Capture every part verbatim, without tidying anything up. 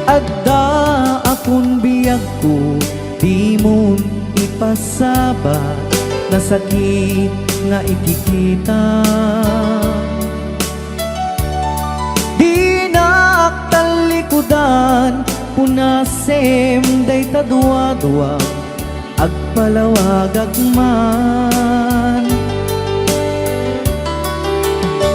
Adda akon biagko, dimon ipasaba, nasakit nga ikikita. Dinak tallikudan, punasem dayta duadua, agpalawagak man.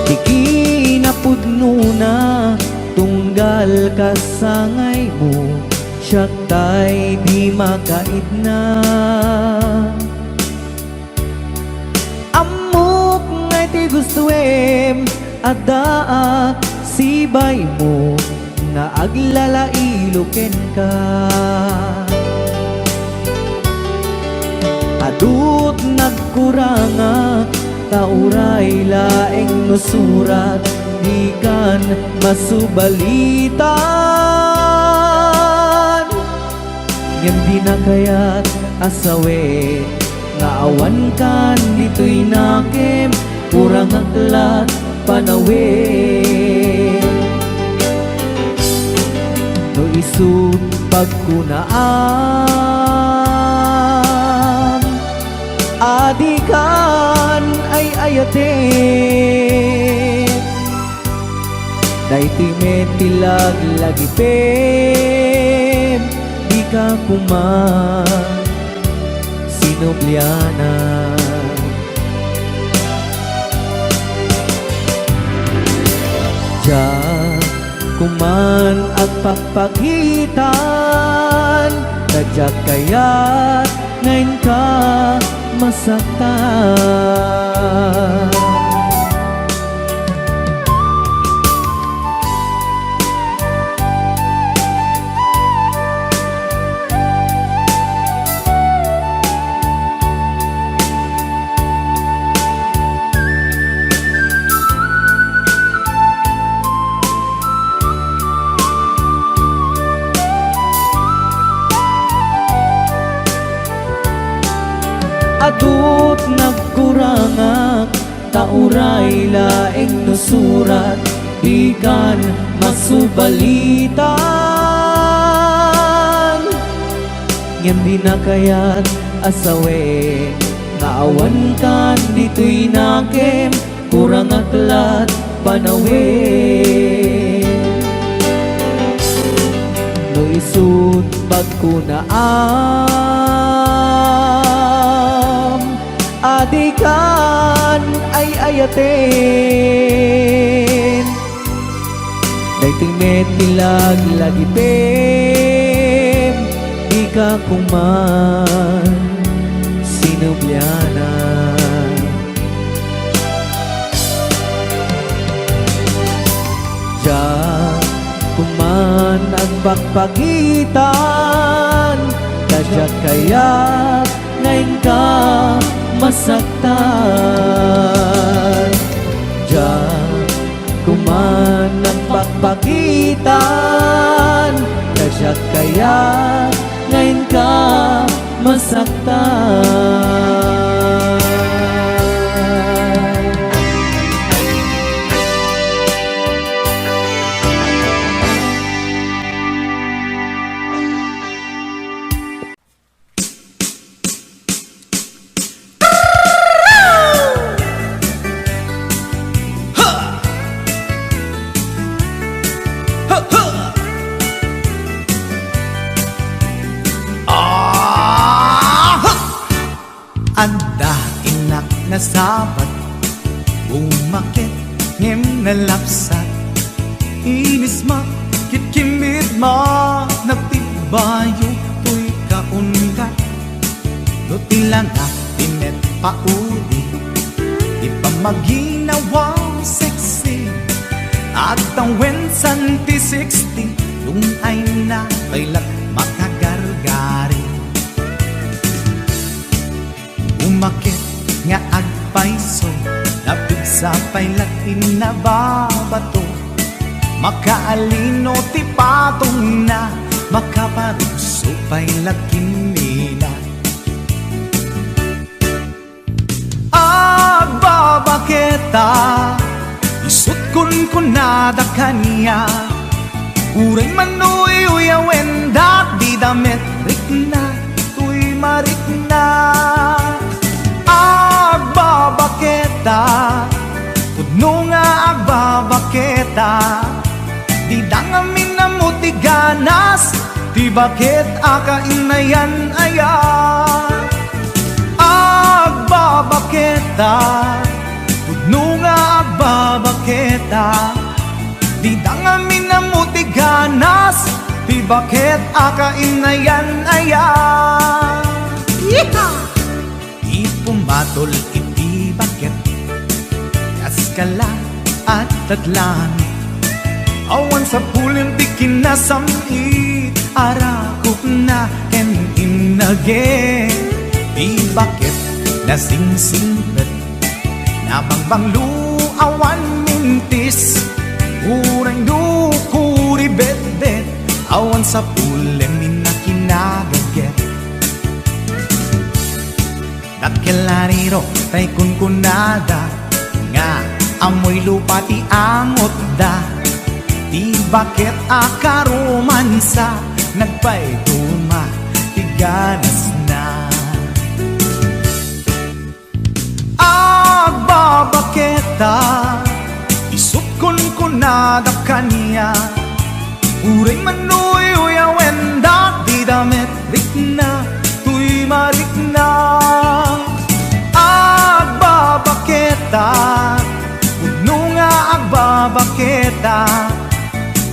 Ti kinapudnona, tunggal kasangaymo, siak tay di makaidna. Ammok nga iti gustoem, addaak sibaymo nga aglalailo kenka. Adut nagkurangak, ta uray laeng no surat, dikan masubalitan. Ngem dina kayat a sawen nga awankan ditoy nakem, kurangak lat panawen. No isut' pagkunaam a dikan ay-ayaten, daytoy met ti laglagipem, dika koma sinublianan. Diak koman agpakpakitan, ta diak kayat nga inka masaktan. Adut nagkurangak, ta uray laeng no surat, dikan masubalitan. Ngem dina kayat a sawen nga awankan ditoy nakem, kurangak lat panawen. No isut' pagkunaam a dikan ay-ayaten, daytoy met ti laglagipem, dika koman sinublianan. Diak koman agpakpakitan, ta diak kayat nga inka masaktan. Diak koman agpakpakitan, ta diak kayat nga inka masaktan. Adda innak nasabat, bumakit ngem nalapsat. Inisma, kitkimitma, nagtibayo toy kaundat. No ti lanak ti met pauli, ti pammaginawa sexy, agtawen santi sixty, lung-ayna pay lat makagargari. Umakit nga agpayso, napigsa pay lat innababato. Makaalino ti patongna, makaparugso pay lat kimmina. Agbabaketa, isut' kunkunada kaniak. Uray manuyuy Awendak dida met rikna, toy marikna. Agbabaketa, pudno nga agbabaketa. Dida ngamin ammo ti ganas, ti baket a kainayan aya. Agbabaketa, pudno nga agbabaketa. Dida ngamin ammo ti ganas, ti baket a kainayan aya. Yeehaw! Ti pumatol iti baket, kas kala, addat langit. Awan sapulen ti kinasam-it, arakupna ken innage. Ti baket nasingsingpet, nabangbanglo, awan mintis. Uray no kuribetbet, awan sapulen ti kinagaget. Dakkel a riro tay kunkunada nga ammoy lupa ti angotda. Ti baket a karomansa, nagpayduma ti ganasna. Agbabaketa, isut' kunkunada kaniak. Uray manuyuyawendak dida met rikna, toy marikna. Agbabaketa, pudno nga agbabaketa.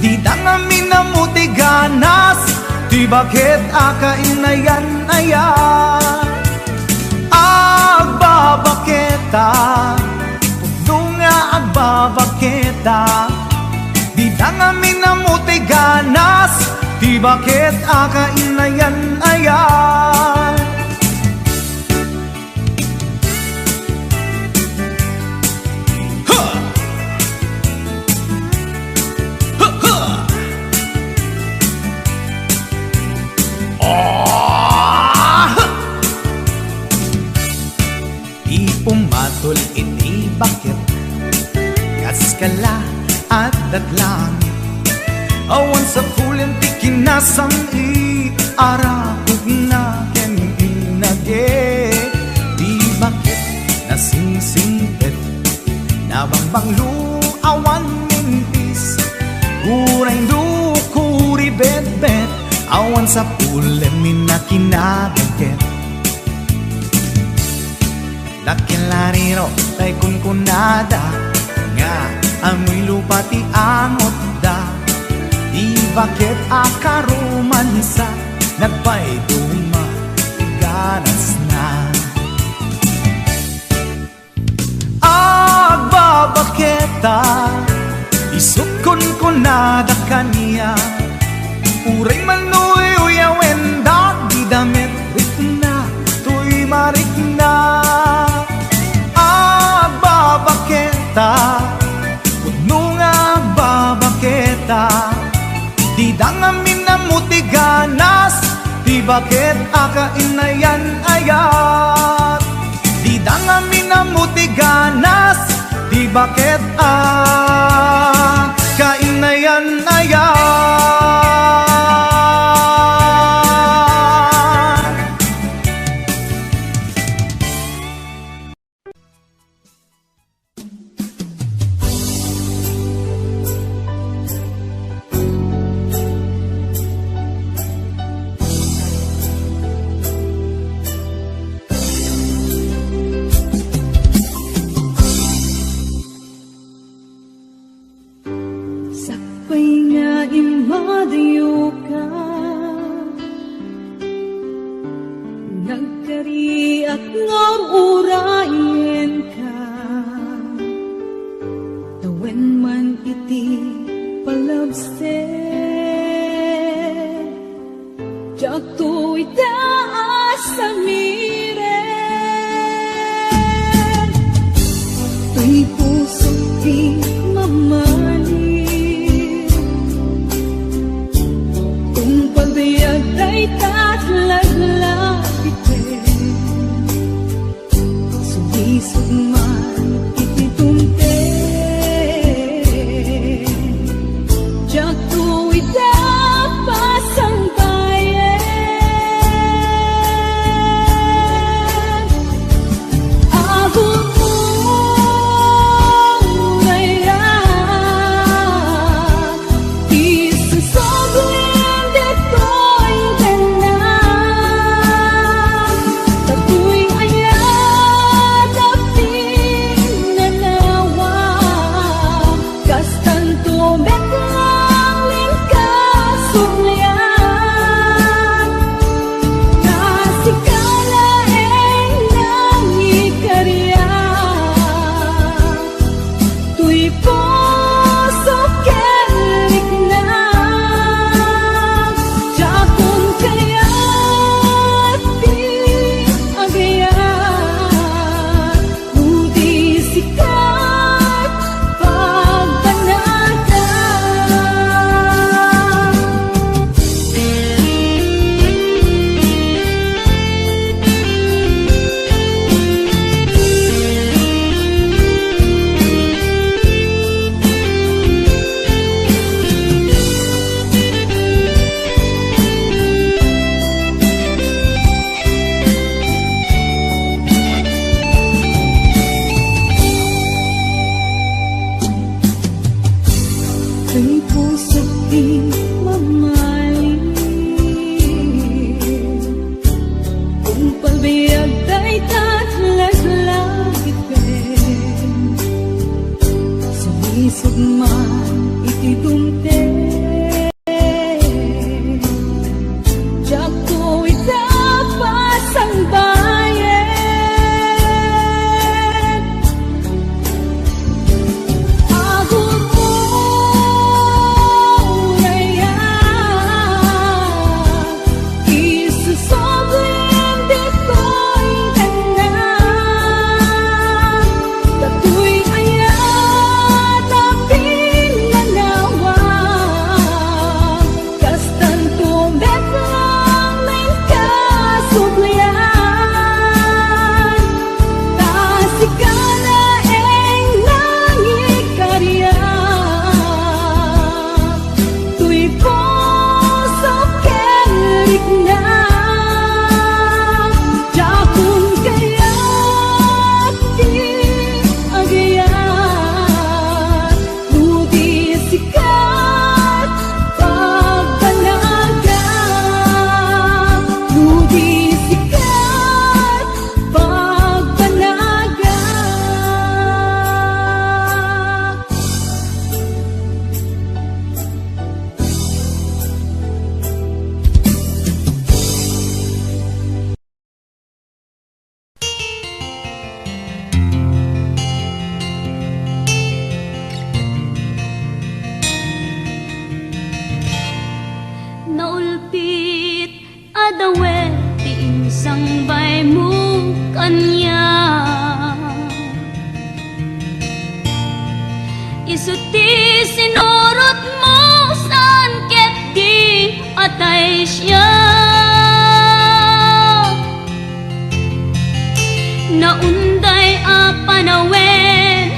Dida ngamin ammo ti ganas, ti baket a kainayan aya. Agbabaketa, pudno nga agbabaketa. Dida ngamin ammo ti ganas, ti baket a kainayan aya. Ha! Ha, ha! Ah! Ti pumatol iti baket, kas kala, addat langit. Awan sapulen ti kinasam-it, arakupna ken innage. Ti baket nasingsingpet, nabangbanglo, awan mintis. Uray no kuribetbet, awan sapulen ti kinagaget. Dakkel a riro tay kunkunada nga ammoy lupa ti angotda. Ti baket a karomansa, nagpayduma ti ganasna. Agbabaketa, isut' kunkunada kaniak. Uray manuyuyawendak dida met rikna, toy marikna. Agbabaketa, pudno nga agbabaketa. Dida ngamin ammo ti ganas, ti baket a kainayan aya. Dida ngamin ammo ti ganas, ti baket a kainayan aya. Sakbay nga immadayoka, nagkariak nga ur-urayenka. Tawen man iti palabsek, diakto ita a samiren. Toy pusok ti mamali, tungpal dayag dayta a laglagipek. Sulisog man iti dumteng, diakto ita a Dawet ti insangbaymo kaniak. Isu ti sinurotmo saan ket di atay siak. Naunday a panawen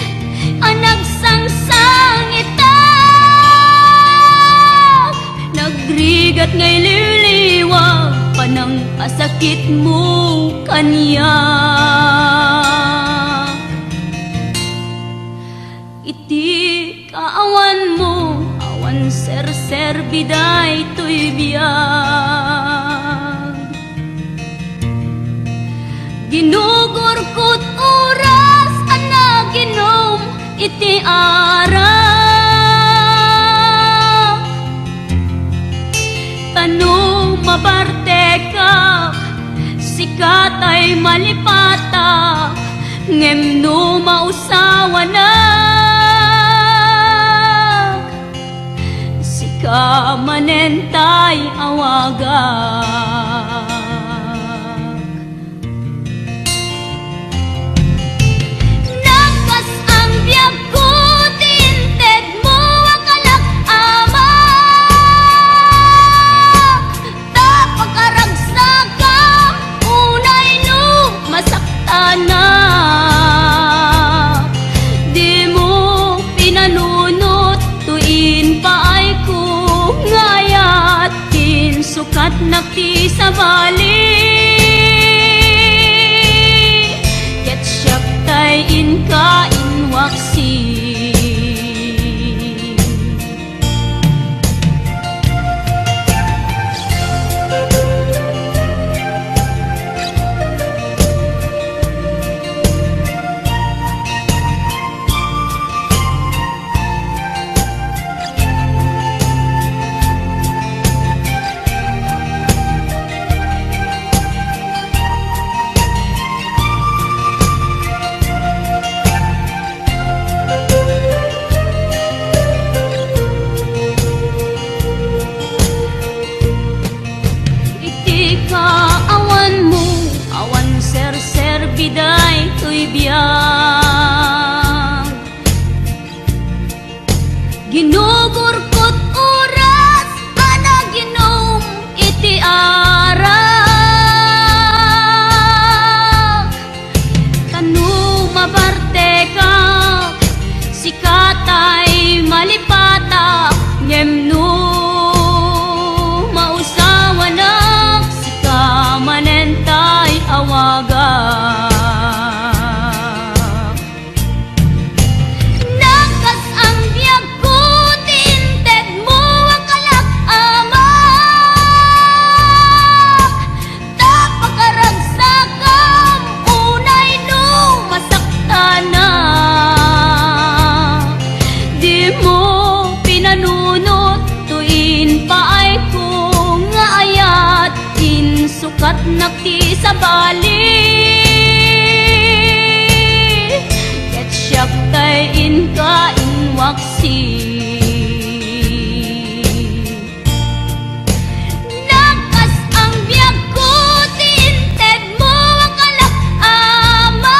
a nagsangsangitak, nagrigat nga ililiwag panang a sakitmo kaniak. Iti kaawanmo, awan serserbi daytoy biag. Ginugurkot oras a naginom iti arak. Ta no mabartekak, sika tay malipatak, ngem no mausawanak, sika manen tay awagak. Nagkas-ang biagko ti intedmo a kalak-amak, ta pakaragsakam unay no masaktanak. Dimo pinanunot toy impaayko nga ayat. Insukatnak ti sabali, ket siak tay inka inwaksi. Iti kaawanmo, awan serserbi daytoy biag. Ginugurkot oras a naginom iti arak. Ta no mabartekak, sika tay malipatak, ngem no mausawanak, sika manen tay awagak. Nagkas-ang biagko ti intedmo a kalak-amak, ta pakaragsakam unay no masaktanak. Dimo pinanunot toy impaayko nga ayat. Insukatnak ti sabali, ket siak tay inka inwaksi. Nagkas-ang biagko ti intedmo a kalak-amak.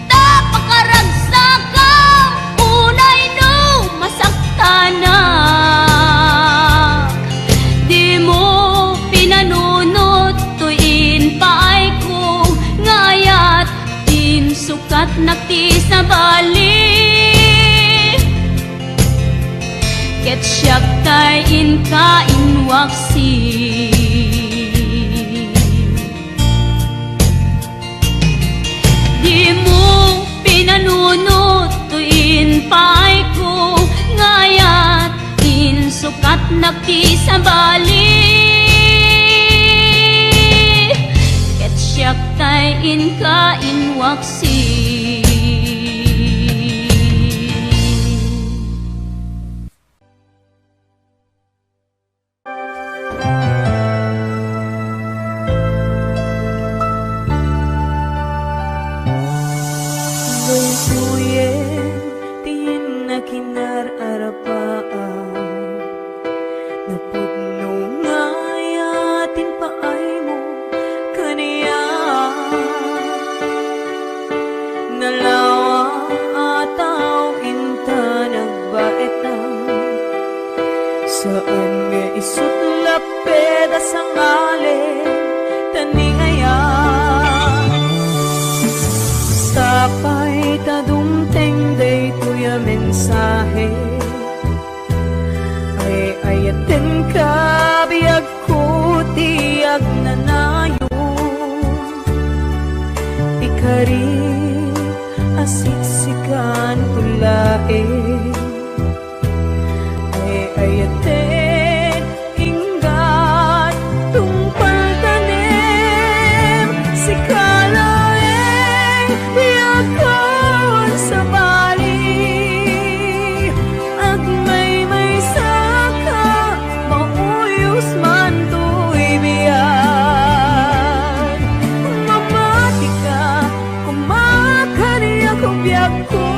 Ta pakaragsakam unay no masaktanak. Dimo pinanunot toy impaayko nga ayat. Insukatnak ti sabali, ket siak tay inka inwaksi. Dimo pinanunot toy impaayko nga ayat. Insukatnak ti sabali, ket siak tay inka inwaksi. Daytoyen ti nakinar-arapaam, napudno nga Saan nga isut' lapped a sangalen ta ni aya. Sapay ta dumteng daytoy a mensahe. Ay-ayatenka, biagko ti agnanayon. Ikarik a siksikan ko laeng. Ay-ayaten, inggat, tungpal tanem, sika laeng, biagkon sabali. Agmaymaysaka, mauyos man toy biag. Mamatika, koma kaniak biagko.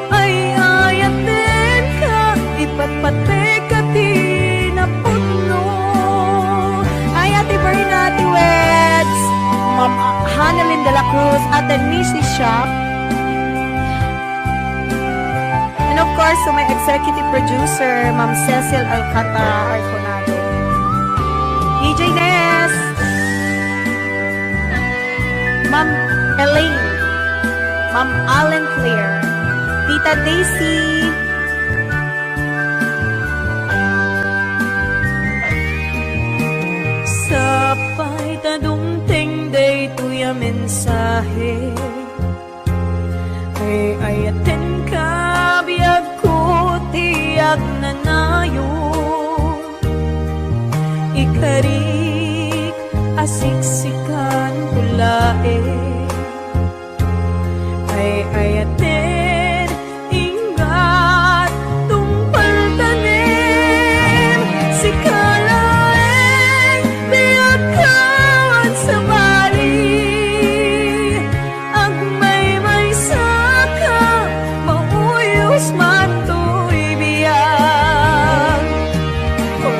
Ay-ayatenka, ipatpateka ti napudno. Ay, Ate Berna, Ate Weds, Ma'am Hanalyn de la Cruz, Ate Missy Shop. And of course, to my executive producer, Ma'am Cecil Alcantara Arconado. D J Ness. Ma'am Elaine, Ma'am Allen Claire, Tita Daisy. Sapay ta dumteng daytoy a mensahe. Ay-ayatenka, biagko ti agnanayon. Ikarik a siksikan ko laeng. Ay-ayaten, inggat, tungpal tanem, sika laeng, biagkon sabali. Agmaymaysaka, mauyos man toy biag.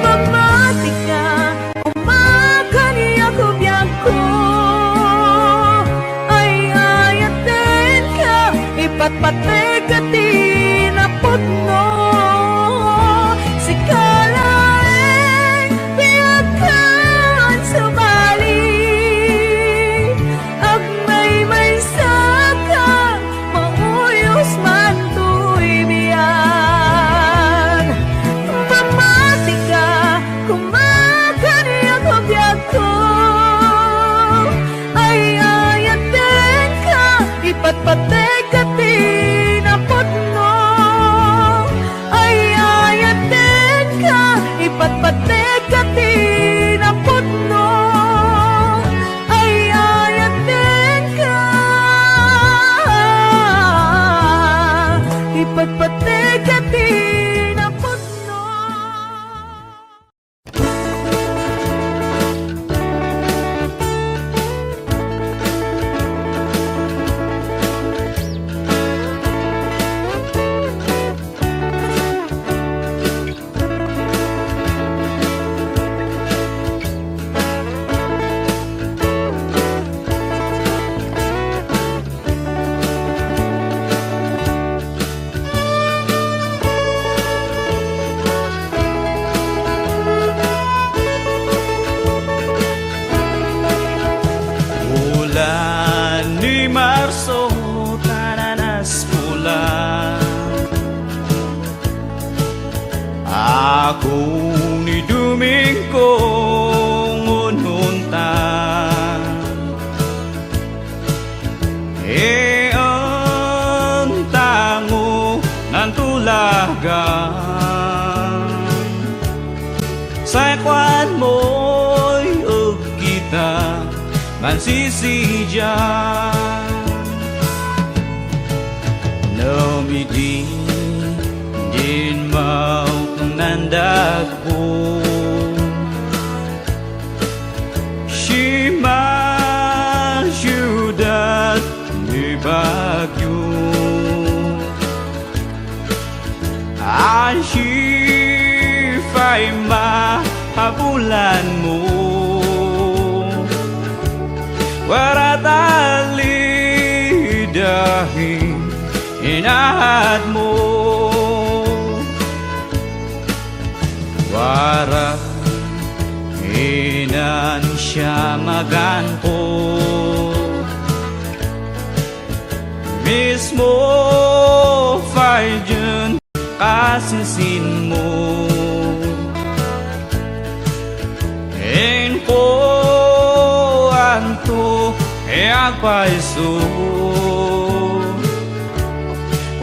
Mamatika, koma kaniak biagko. Ay-ayatenka, ipatpateka ti napudno. Sika laeng, biagkon sabali. Agmaymaysaka, mauyos man toy biag. Mamatika, koma kaniak biagko. Ay-ayatenka, ipatpateka ti napudno. Ay-ayatenka, ipatpateka ti napudno. Ay-ayatenka, ipatpateka ti napudno. Bulan ni Marso, tananas pula. Ako ni Domingo ngununta. E, antango nantulagan. Say kuan moy agkita mansisidian. Namidi din mauknan dagbo. Sima siudad ni Baguio. Ansi fay mahabulan mo. Warat ali dahin inahat mo. Para inansiamaganko mismo fayden kasinsinmo. Inkuanto, agpayso.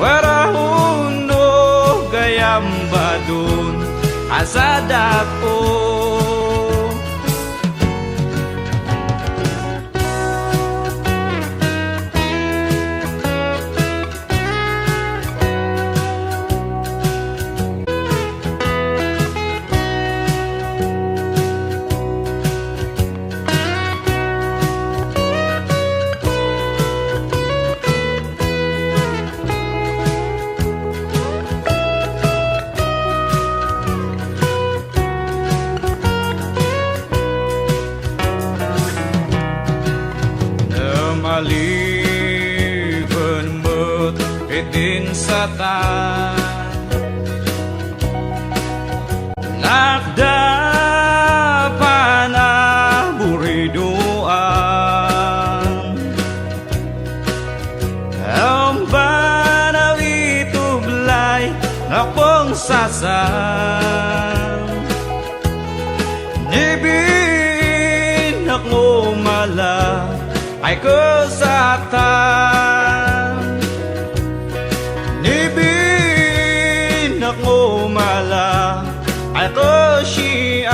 Wara unno gayam badon a sadako. Maliwen met idin satan, nakda panaburidoan. Embana itublay nga pangsasan. Ni binak mo mala ay kesatan. Ni binak mo mala ay kesian.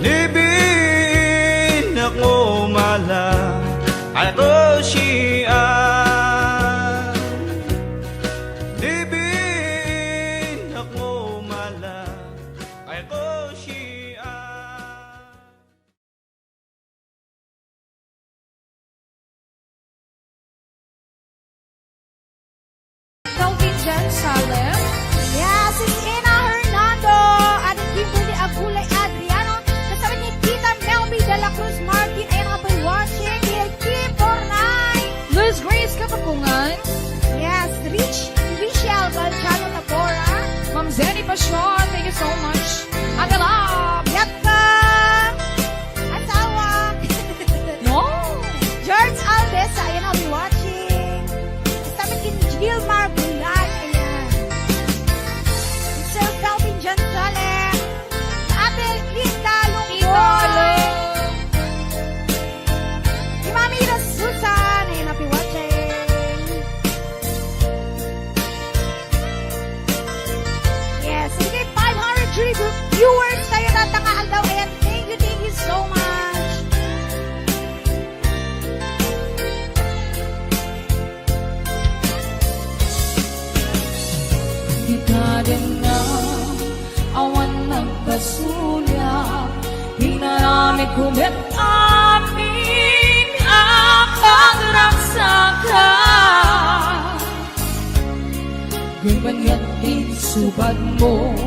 Ni binak mo mala ay kesian. Ni binak mo mala ay kesian. Kelvin Gonzalez. Yes, it's Ina Hernando. Addie Kimberly Agulay Adriano. Kasama ni Tita Melby de la Cruz Martin. Ayan nga po watching. Hilki Pornay. Luz Grace Kapakungan. Yes, Rich, Richelle Balchano Tapora. Ma'am Zenny Pasion, thank you so much. Ate Love. Yat ka. Asawa. No. George Aldesa, ayan, I'll be watching. Kasama ni Gilmar Bulag, ayan. Sir Calvin John Salem. Ate Linda Lunggoy. Tita Lung. Ni Mami Ina Susan, ayan, I'll be watching. Yes, sige, five hundred viewers tayo tatta nga aldaw. Ayan, thank you, thank you so much. Dita denna, awan nagpasulia, inaramidko met amin a pagragsakak. Ngem anian ti insubadmo,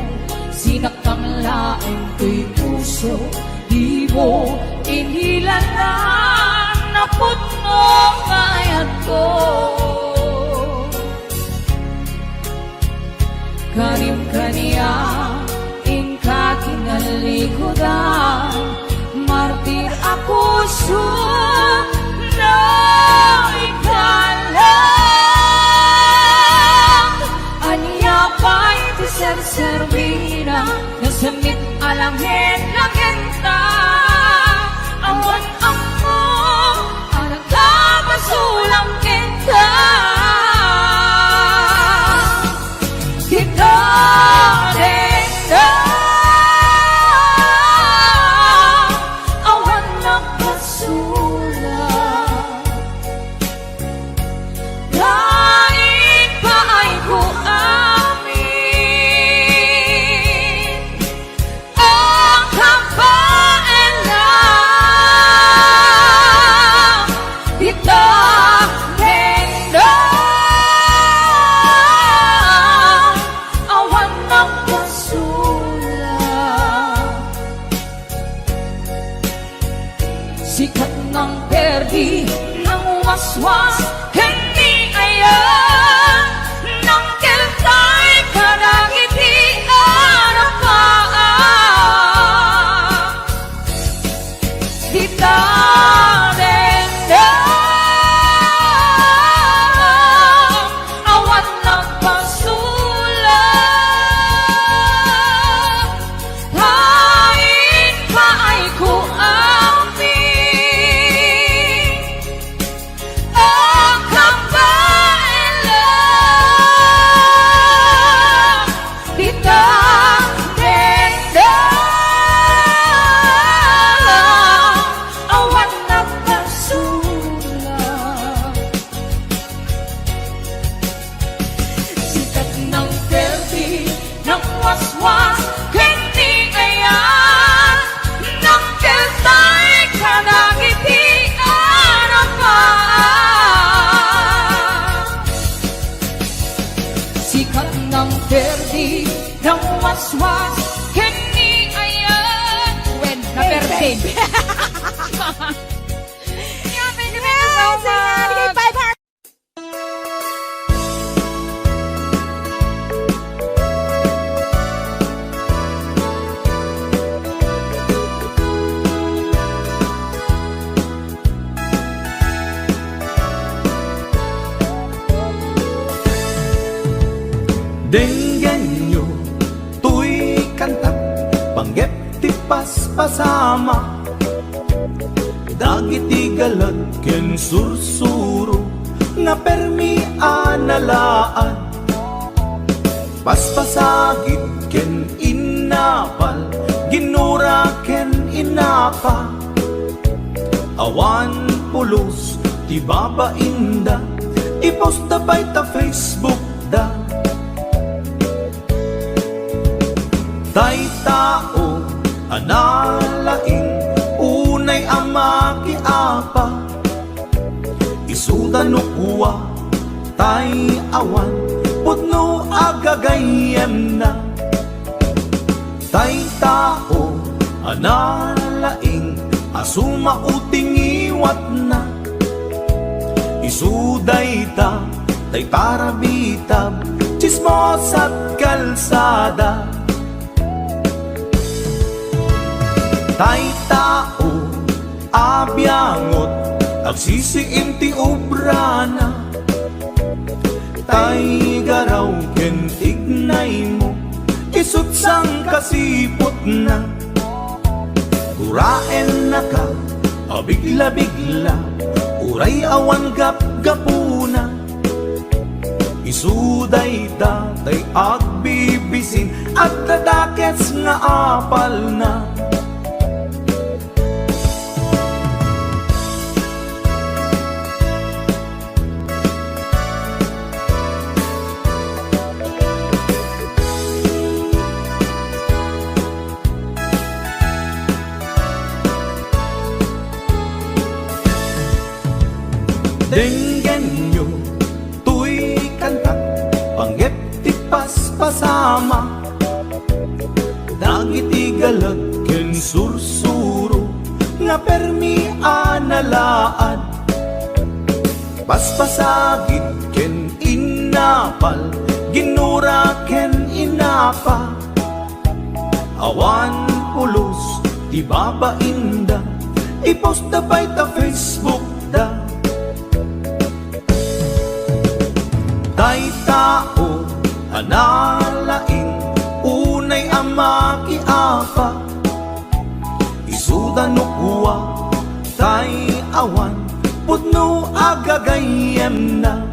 sinaktam laeng toy puso, dimo inilanan a pudno nga ayatko. Karim kaniak, inka kinalikudan, martir a puso, no ikalam. Ania pay ti serserbina, no semmit a langen-langenta, awan ammo a nagapasulam kenka. Dita denna, awan nagpasulam. Laeng paayko amin. Ang kaban Ngem perdi, nawaswas, ken ni ayan. Wen, naperdi. Amen. Thank you, thank you so much. Yes, ayan. Bigay five hearts. Denggenyo toy kanta, panggep ti paspasama. Dagiti galag ken sursuro nga permi a nalaad. Paspasagid ken innapal, ginura ken inapa. Awan pulos ti babainda, i-post da pay ta Facebook da. Tay tao a nalaing, unay a makiapa, isuda no kua, tay awan pudno a gagayyemna. Tay tao a nalaing a sumao ti ngiwatna. Isu dayta tay parabitab, tsismosat kalsada. Tay tao a biangot, agsisiim ti obrana. Tay garaw ken tignaymo, isut' sangkasiputna. Guraennaka a bigla-bigla, uray awan gapgapuna. Isu dayta tay agbibisin, adda dakes nga apalna. Denggenyo toy kanta, panggep ti paspasama. Dagiti galag ken sursuro nga permi a nalaad. Paspasagid ken innapal, ginura ken inapa. Awan pulos ti babainda, i-post da pay ta Facebook da. Tay tao a nalaing, unay a makiapa, isuda no kua, tay awan pudno a gagayyemna.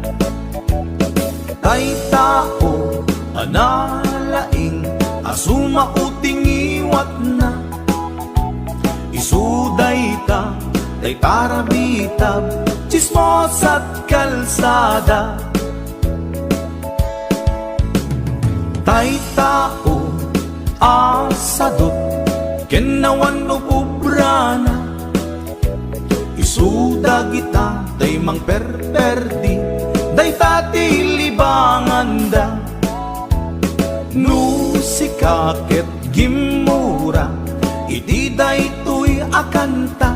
Tay tao a nalaing a sumao ti ngiwatna. Isu dayta tay parabitab, tsismosat kalsada. Tay tao a sadut ken awan upubrana. Isu dagita tay mangperperdi, dayta ti libanganda. No sika ket gimmura iti daytoy a kanta,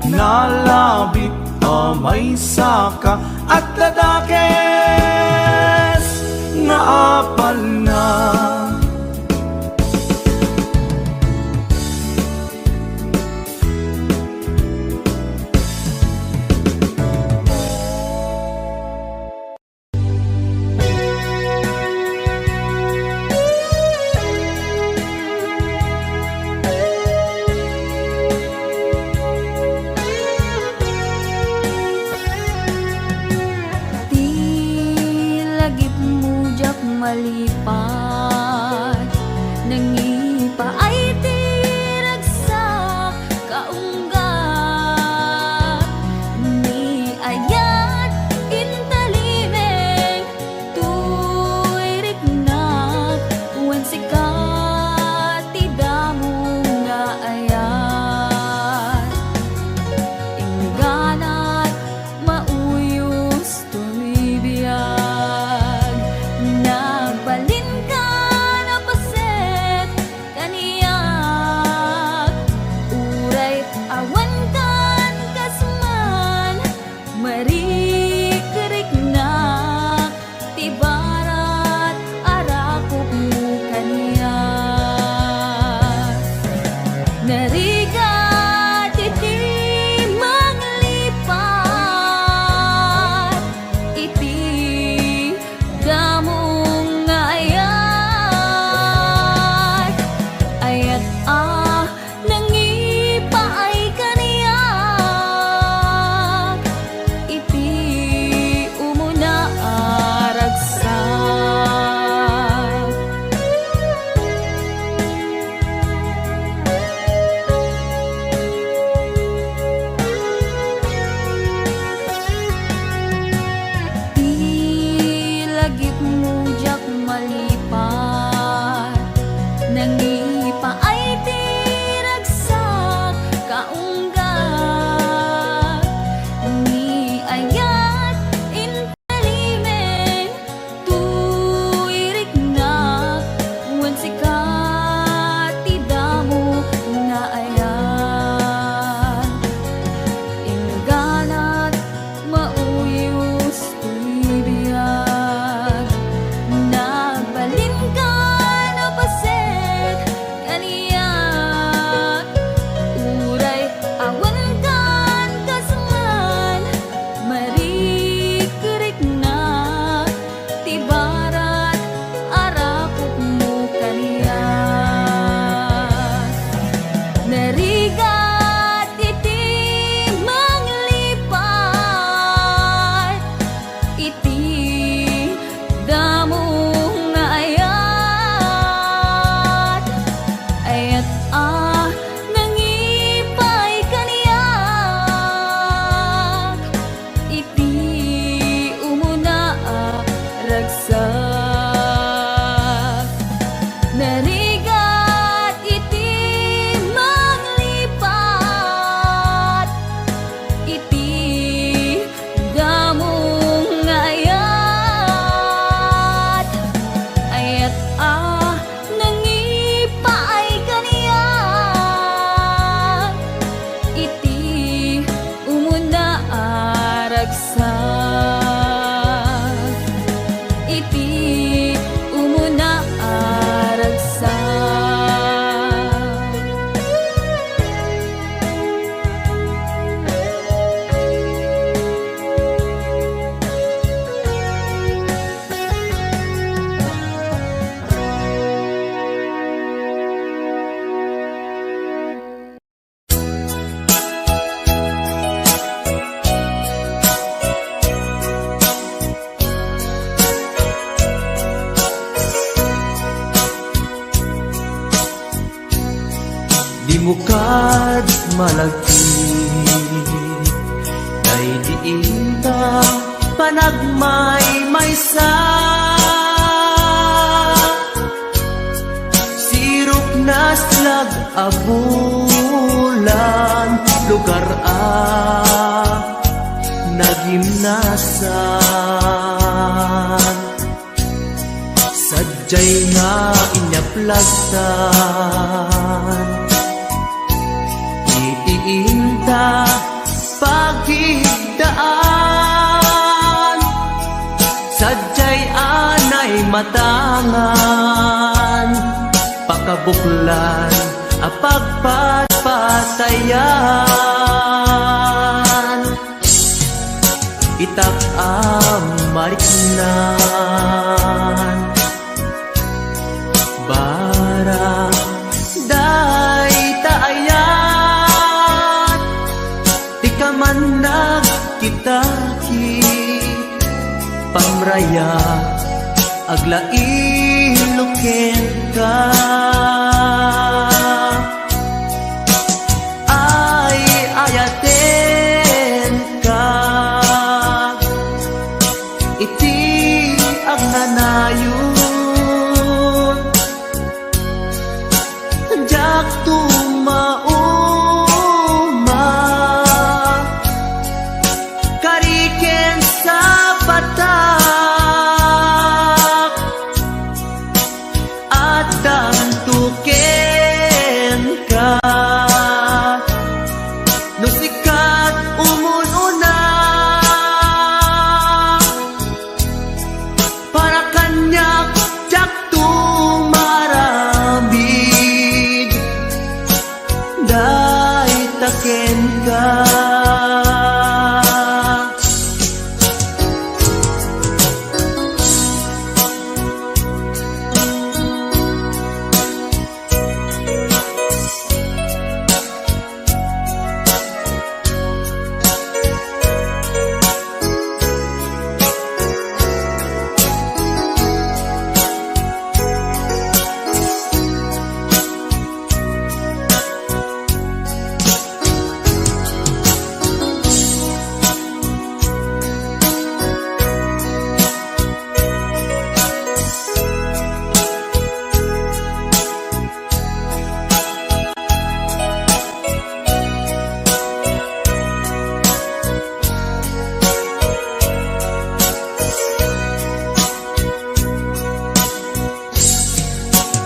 nalabit a maysaka, adda dakes nga apalna. Ti lagipmo diak malipat, nangipaay ti ragsak, kaunggat ni ayat, intalimeng toy riknak, wen sika ti damo nga ayat. Ingganat mauyos toy biag, Bukad malagip, daydi inta panagmaymaysa. Sirok naslag a bulan, lugar a nagimnasan. Sadiay nga inyaplag tan iti inta pagidaan. Sadiay anay matangan, pakabuklan a pagpatpatayan. Itak a mariknan, barang dayta ayat, ti kamannag kitaki, pamraya aglailo kenka. Ay, ayatenka iti agnanayon. Diak tumauma, kari ken sapatak, addanto kenka. No sika ti umuna, para kaniak, diak tumaramid, dayta kenka.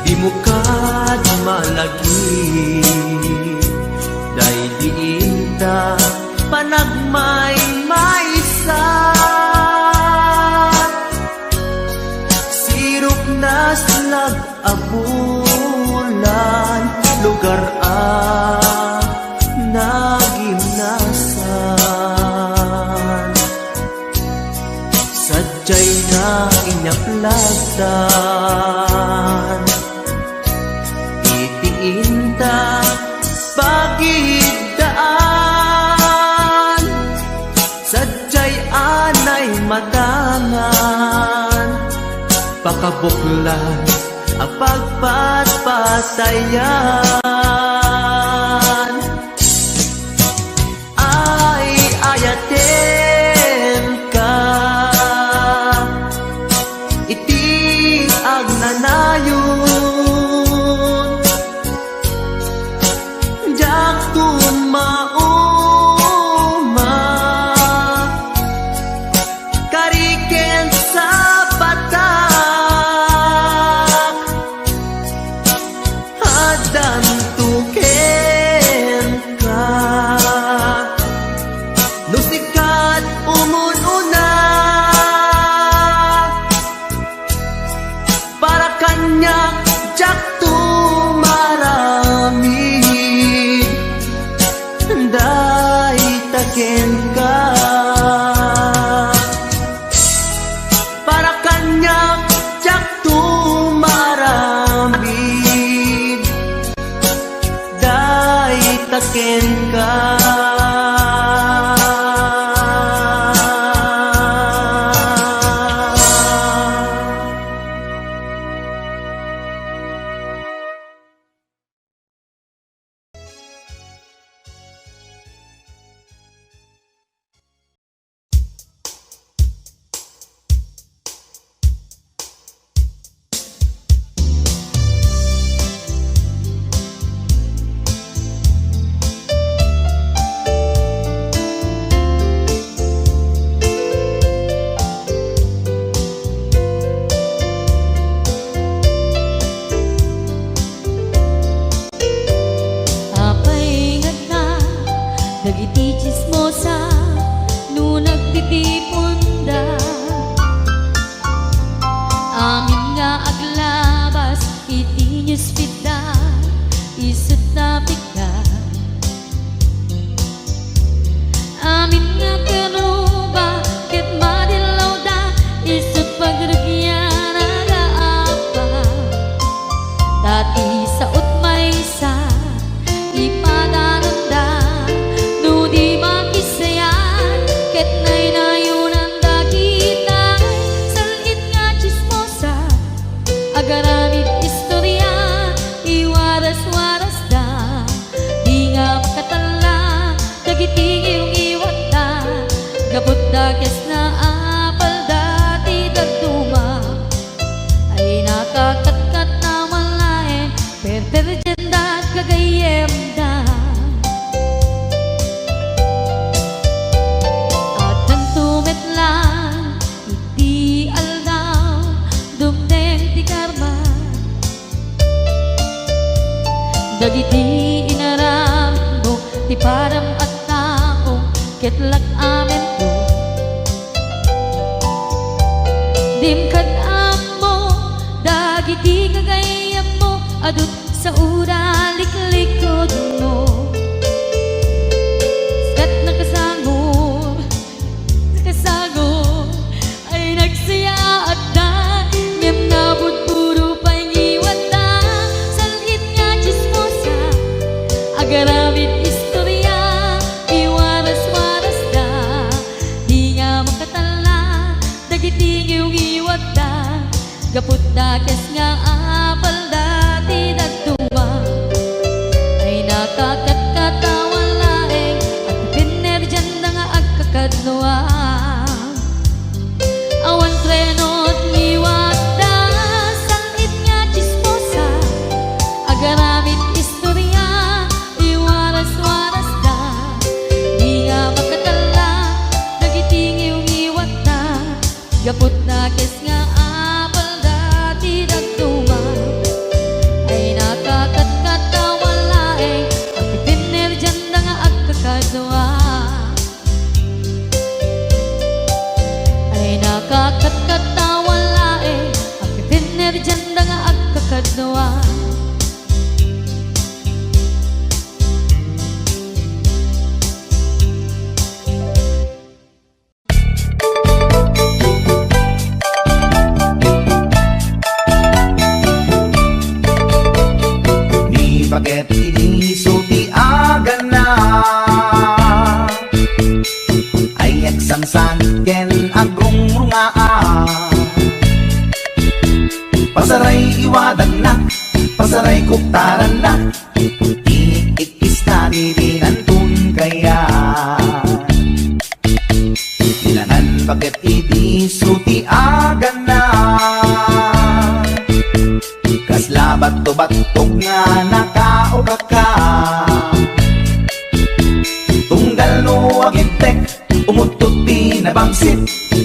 Di mo kad malagi, daydi inta panagmaymaysa. Sirok naslag a bulan, lugar a nagimnasan. Sadiay nga inyaplag tan iti inta pagidaan. Sadiay anay matangan, pakabuklan a pagpatpatayan. Ay, ayatenka iti agnanayon. Diak tumauma, kari ken sapatak, addanto kenka. No sika ti umun-una, para kaniak, diak tumaramid, dayta kenka. Para kaniak, diak tumaramid, dayta kenka. Aglabas iti newsfeed da, isut' napigda. Amin nga karuba ket madillawda, isut' pagrugian a gaapa. Ta ti saot maysa, ipadananda no di makisayat ket naynayonanda kitay. Sal-it nga tsismosa, agaramid istoria, iwaras-warasda. Di nga makatalla dagiti ngiwngiwatda, gapu ta kes nga apalda ti dadduma. Ay nakakatkat a malaeng perperdianda gagayyemda. Addanto met laeng iti aldaw, dumteng ti karma. Dagiti inaramidmo ti padam a tao, ket lak-amento. Dim kad-ammo dagiti gagayyemmo, adu ti saoda liklikudmo. Ket nakasango, nakasango, ay nagsayaatda, ngem nabudbudo pay ngiwatda. Sal-it nga tsismosa, agaramid istoria, iwaras-warasda. Di nga makatalla dagiti ngiwngiwatda, gapu ta kes nga apalda ti dadduma. Ay nakakatkat a malaeng agpipinnerdianda nga agkakadnoan. Awan treno ti ngiwatda, sal-it nga tsismosa, agaramid istoria, iwaras-warasda. Di nga makatalla dagiti ngiwngiwatda, gapu ta kes nga apalda ti dadduma. Ay nakakatkat a malaeng agpipinnerdianda nga agkakadnoan. Ay nakakatkat a malaeng agpipinnerdianda nga agkakadnoan. Ni paket idi isu ti agana, ay agsangsanit ken agrungrungaa. Pasaray iwadanna, pasaray kuptaranna, iikkisna ti dinanton kayat. Dinangan paket idi isu ti agana. Kasla batto-battog nga nakaukaka. Tunggal no agibtek, umuttot ti nabangsit.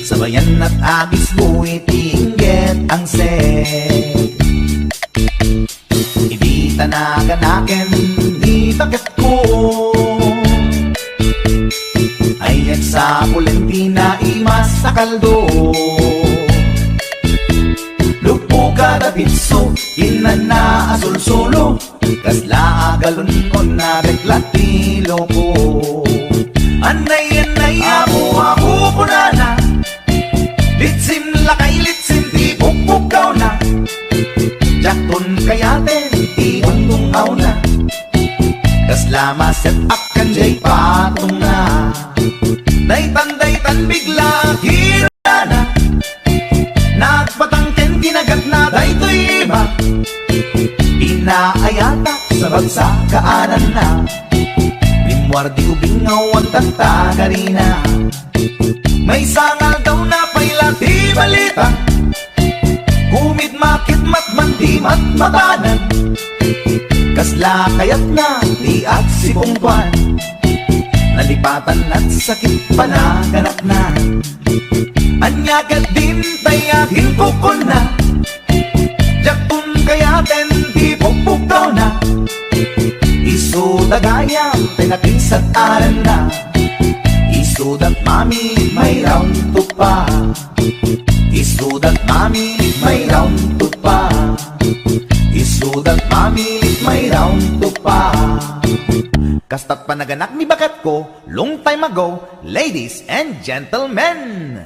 Sabayan nat agisgo iti inggit angset. Idi ta naganaken ti paketko, ay agsapulen ti naimas a kaldo. Luppo kada pitso, innanna a sulsulo, kasla a galon-on a beklat ti loko. Annay, annay, apo, apo, kunana. Litsim lakay, litsim ti pukpukawna. Diakton kayaten ti ungtung-awna. Kasla maset-ak ken diay patongna. Daytan, daytan bigla a kirana. Nagbatang ken kinagatna daytoy iba. Inaayatak sa bagsakaananna. Rimmuar di ubing nga awan tagtagarina. Maysa nga aldaw napay la ti balita. Kumidmakit matman ti matmatanan. Kasla kayatna ti agsipungtoan. Nalipatan at sakit panaganakna. Ania ket dintay a kinkukunna. Diakton kayaten ti pukpukkawna. Isuda gayam ti nakinsat-aranna. Isuda mami may round two pa. Isuda mami may round two pa. Kasta't panaganak ni baketko, long time ago, ladies and gentlemen.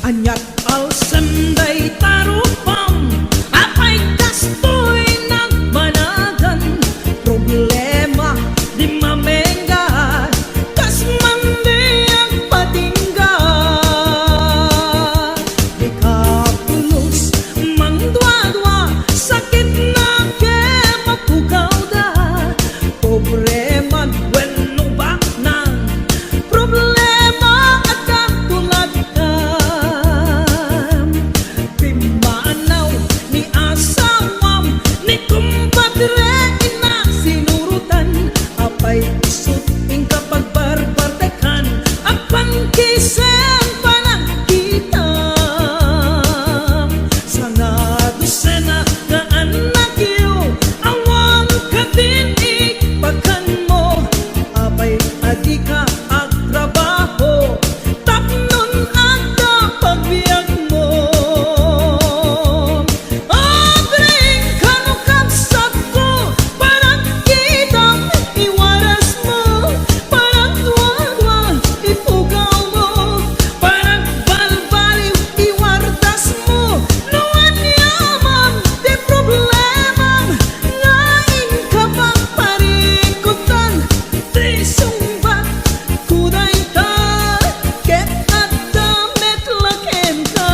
Ania't alsem dayta rupam, apay kastoy nagmanagan, problema di mamengga, kas man di agpatingga. Di ka pulos, mangduadua, sakit na ket mapugawda. Pobre man wenno baknang, problema adda tulad Pimmanaw ni asawam, ni kumpadre, inna sinurotan. Apay isut' inka pagbarbardekan, agpangkisen panagkitam. Sanga dosena nga annakyo, awan kadin ipakanmo. Apay adika agtrabaho, tapnon adda pagbiagmo. Adring kano kabsatko, panagkitam iwarasmo, panagduadua ipugawmo, panagbalbaliw iwartasmo, no aniaman ti problemam nga inka pagparikutan. Ti sungbatko dayta, ket adda met la kenka.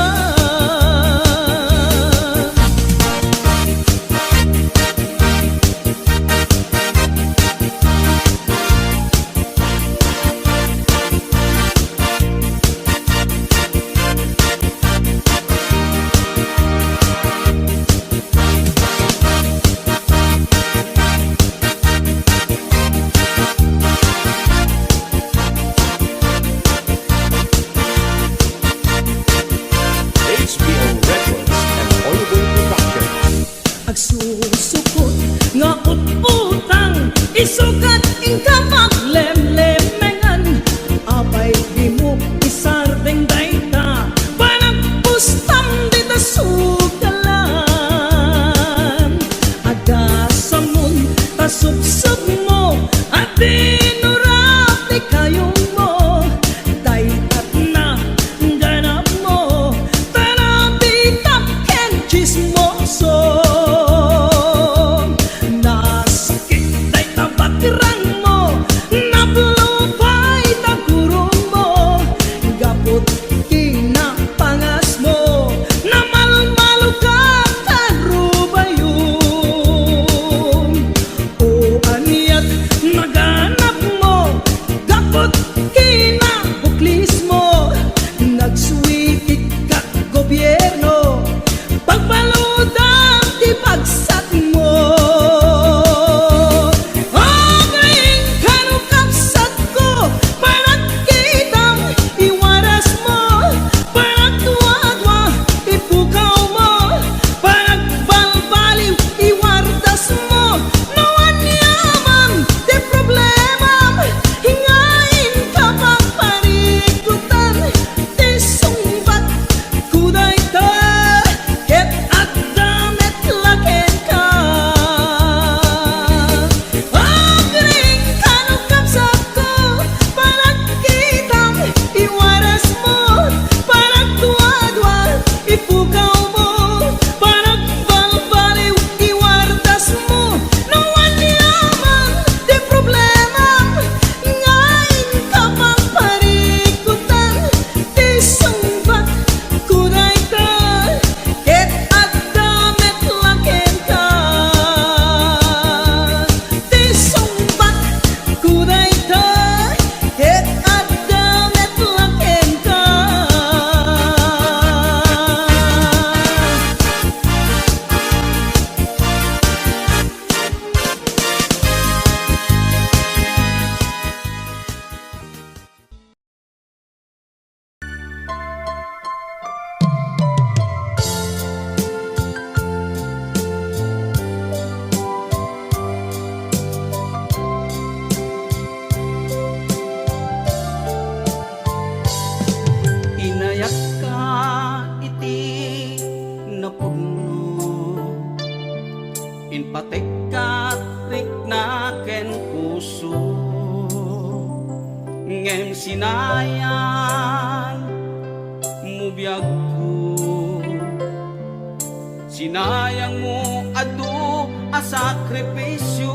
H B O Records and Oliver Production. Agsusukot nga ut-utang, isukat inka paglemlemengan. Apay dimo isardeng dayta, panagpustam dita sukalan. Adda samon ta supsupmo, a dinurap ti kayongmo. Daytat na ganapmo, ta nabitak ken tsismoso. Nasakit dayta bakrang Inpategkat rikna ken puso, ngem sinayang mo biagko. Sinayang mo adu a sakripisio.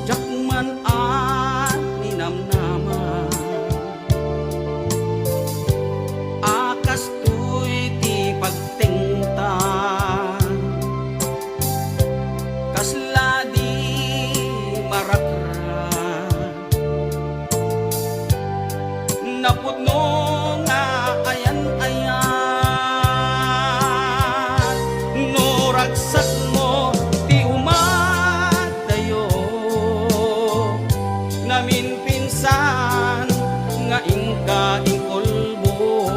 Diak man a ninamnama a kastoy ti pagtengta. Kasla di marakra. Napudno nga ayan-ayat no ragsakmo ti umadayo. Naminpinsan nga inka inkulbo.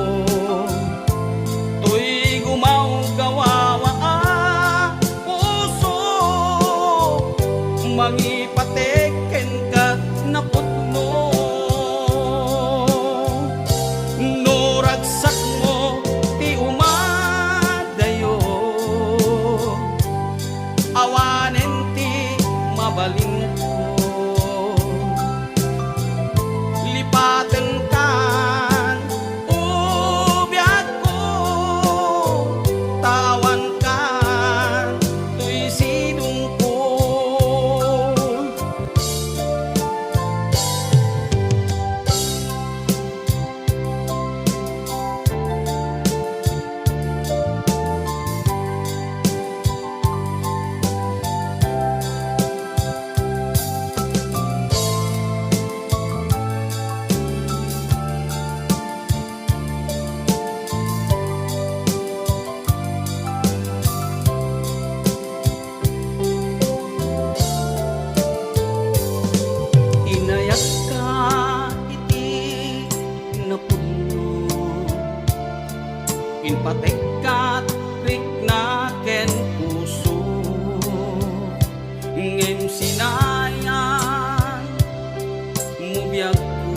Toy gumawgawawa a puso, mangipatek kenka napudno. No ragsakmo ti umadayo, awanen ti mabalinko. Lipatenkan, o biagko, ta awankan toy sidongko. Inayakka iti napudno, inpategkat rikna ken puso, ngem sinayang mo biagko.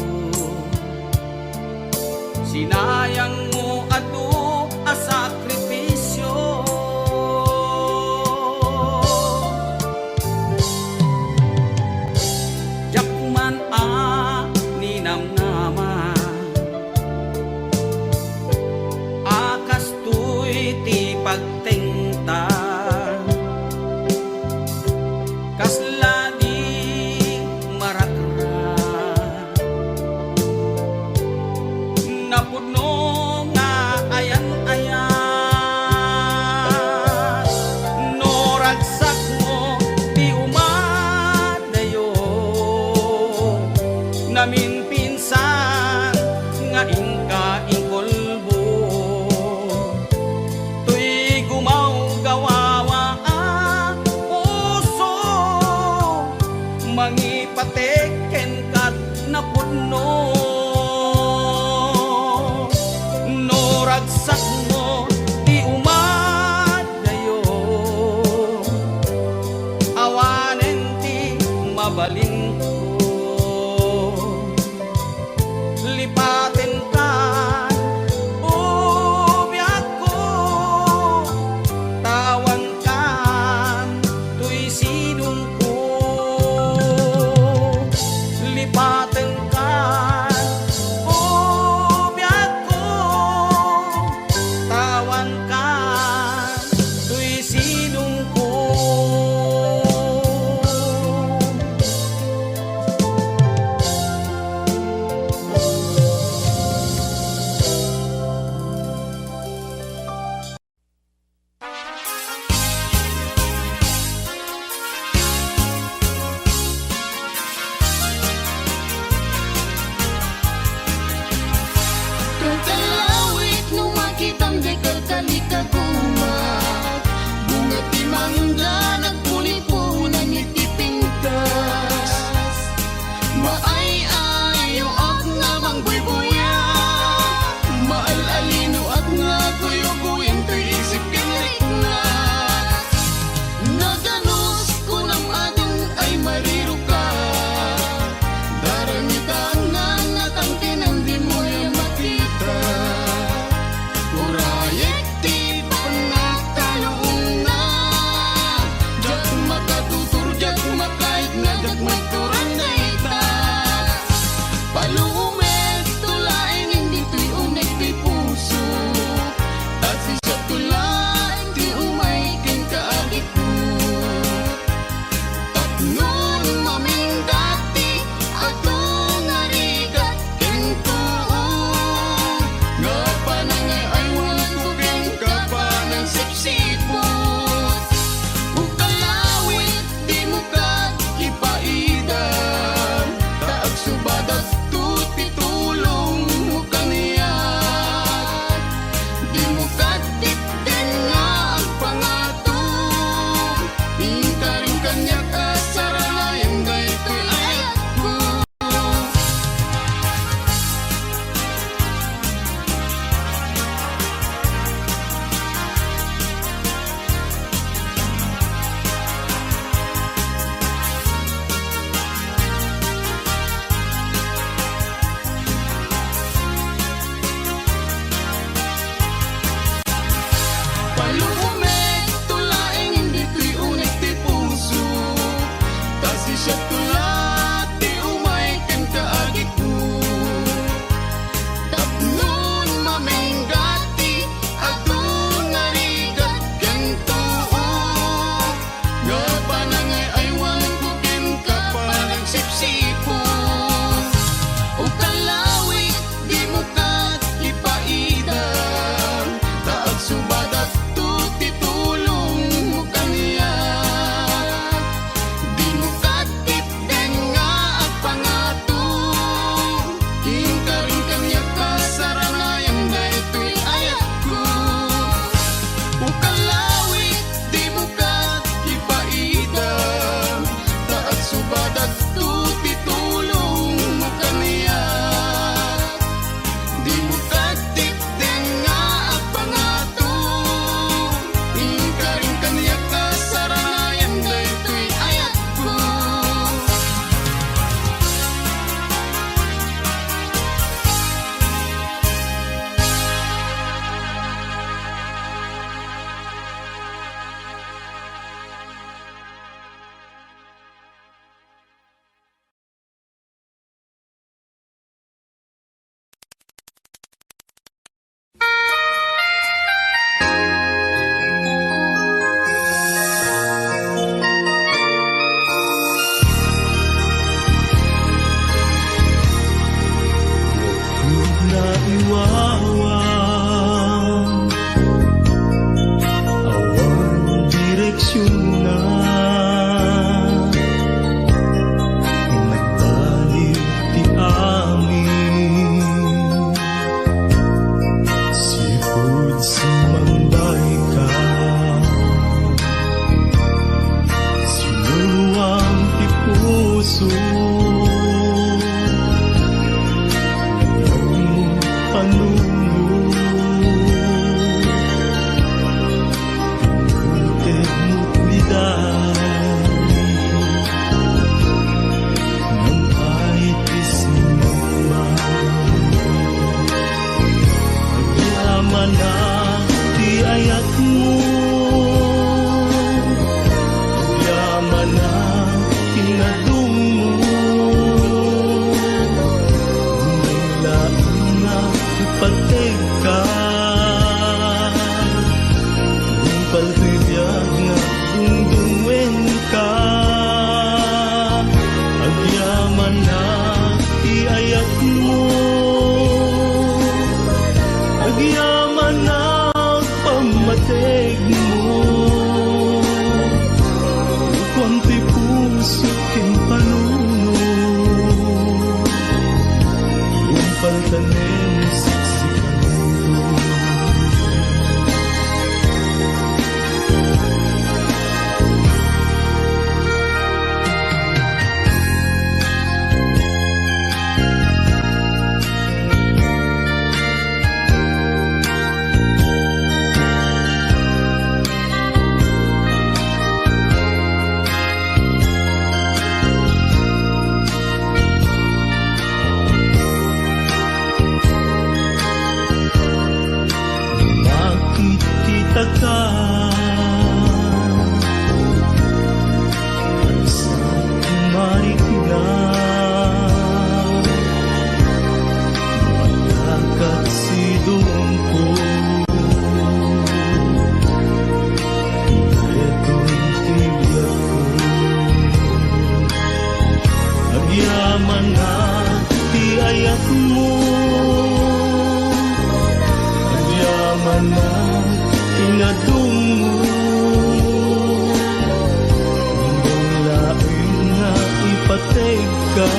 Sinayang mo adu a sakripisio. Diak man a ninamnama a kastoy ti pagtengta. Kasla di marakra. Napudno nga ayan-ayat no ragsakmo ti umadayo. Naminpinsan nga inka inkulbo. Toy gumawgawawa a puso, mangipatek kenka napudno. No ragsakmo ti umadayo, awanen ti mabalinko. Lipatenkan, o biagko, ta awankan toy sidongko. Lipatenkan, o biagko, ta awankan toy sidongko. Kakalawik no makitam, dayta kalikaguma. Bunga ti mangga, nagpulipunan iti pintas. Maay-ayoak nga mangbuybuya, maal-alinoak nga guyuguyen toy isip ken rikna. Naganus, kunam, adun ay mariruka, darangitan nga natangkenan, dimo aya makita. Agyamanak ti ayatmo, agyamanak ti nadummo. Umay laeng nga ipategka, nupal ti biag nga dungdungenka. Agyamanak ti ayatmo, agyamanak pammategmo. Kuan ti puso ken panuno, nupal tanem siksikanto. Makitkitak, agsamarikna, matakat sidungko. Daytoy ti biagko. Agyamanak ti ayatmo, agyamanak ti nadummo. Umay laeng nga ipategka,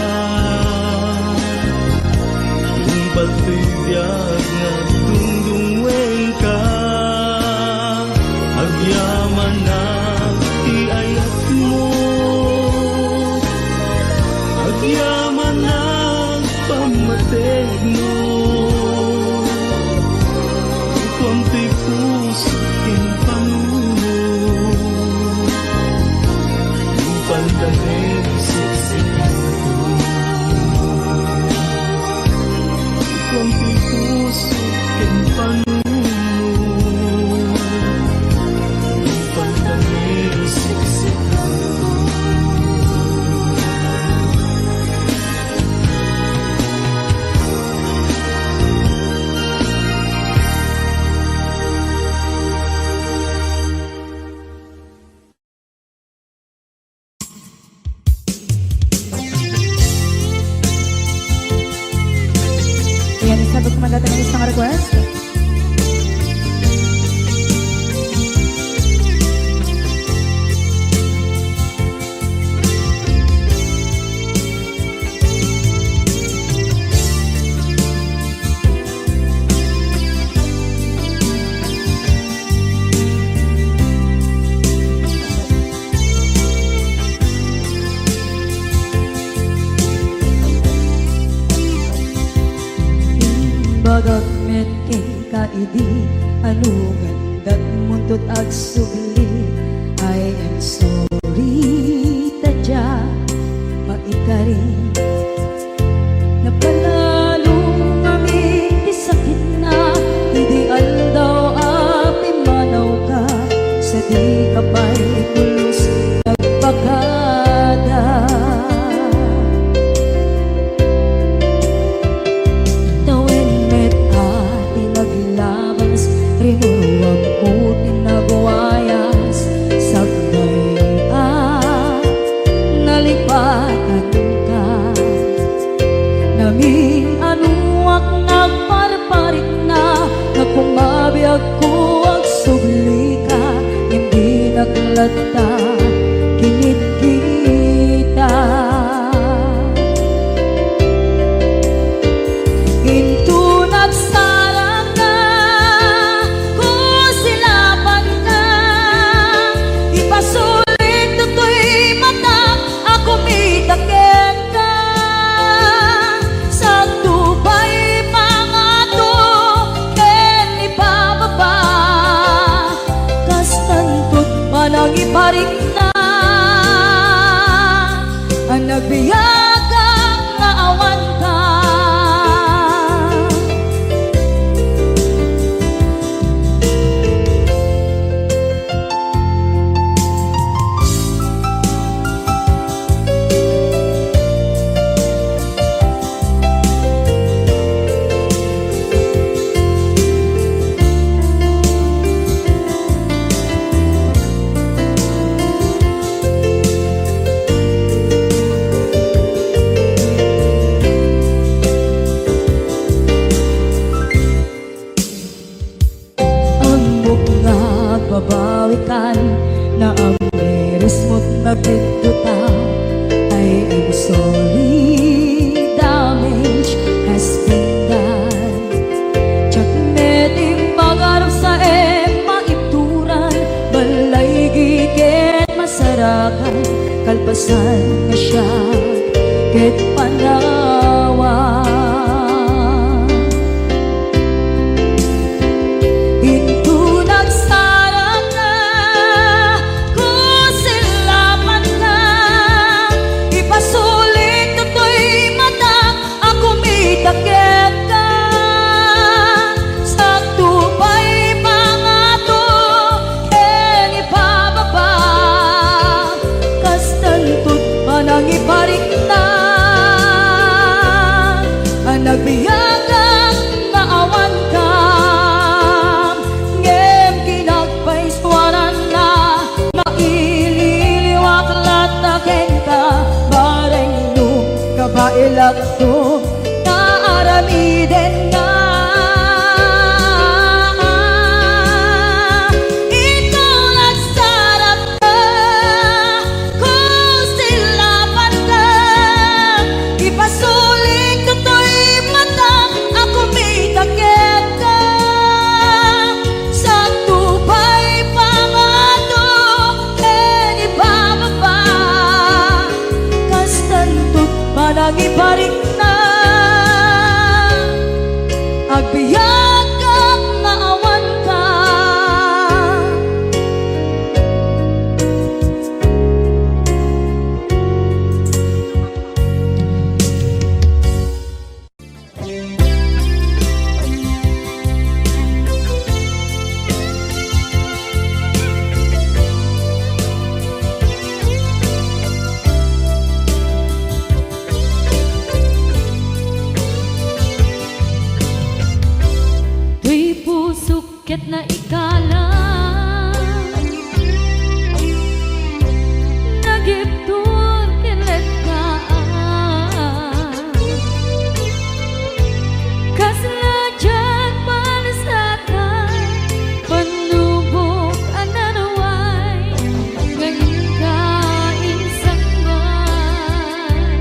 nupal ti biag nga dungdungenka. Agyamanak ti ayatmo, agyamanak pammategmo. Kuan ti puso ken panuno, nupal tanem siksikanto. Kuan ti puso ken panuno, nupal tanem siksikanto. Ayan, isabot ko man dayta nga isang request. Imbagak met kenka idi, ano nga indatmo 'nto agsubli? I am sorry, ta dia maikari. Napanalo ngamin ti sakitna idi aldaw a pimmanawka, sadi ka pay pulos nagbakada. Tawen met a ti naglabas, rinuruagko ti nagwayas, sakbay a nalipatanka. Namin-anoak nga agparparikna, nga kumabiagko agsublika, ngem dinak latta kinitkita. Inton nagsarangka, kusilapanka, ipasulik ditoy matak a kumita kenka. Sadto pay pangato ken ipababa, kastan 'tot panangiparik Naamirismo't nagdutang, ay, I'm sorry, damage has been done. Diak met immagarup sa em maibturan, balay giket masarakan, kalpasan nga siak ket panawan. Inton agsarangka, kusilapanka, ipasulik toy matak a kumita kenka. Sakto pay pangato ken ibababa, kastanto't panangiparikna a nagbiagak nga awankam, ngem kinagpaisuaranna, maililiwak latta kenka, bareng no kabaelakto, naaramiden nga. Inton agsarangka, kusilapanka, ipasulik toy matak a kumita kenka. Sakto pay pangato ken ibababa, kastanto't panangiparikna, agbiagak nga awanka. Toy pusok ket naikalang, nagibtur ken lettaan. Kasla diak malasatan, pannubok a naruay, nga inka insangbaay.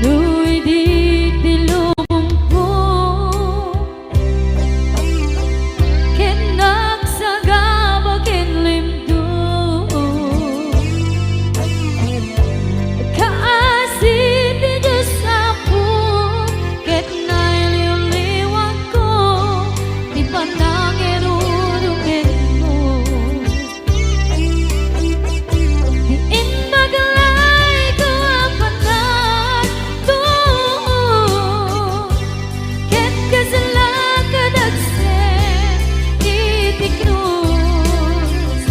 No idi ti lubongko ken nagsagaba ken limduk, kaasi ti Dios Apo ket nailiwliwakko ti panangirurugianmo. Ti imbag layko a panagtuon, ket kasla kadagsen iti krus.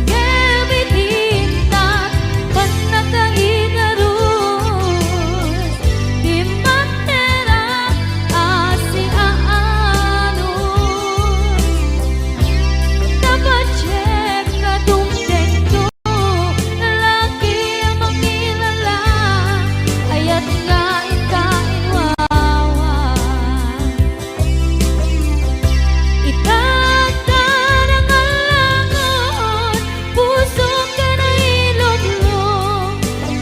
Ngem iti intat, pannakaigarus ti matera a siaanus. Napadiek nga dumtengto, laki a makilala, ayat nga inka inwawa. Ita, adda nga langon, pusok ken ilublo,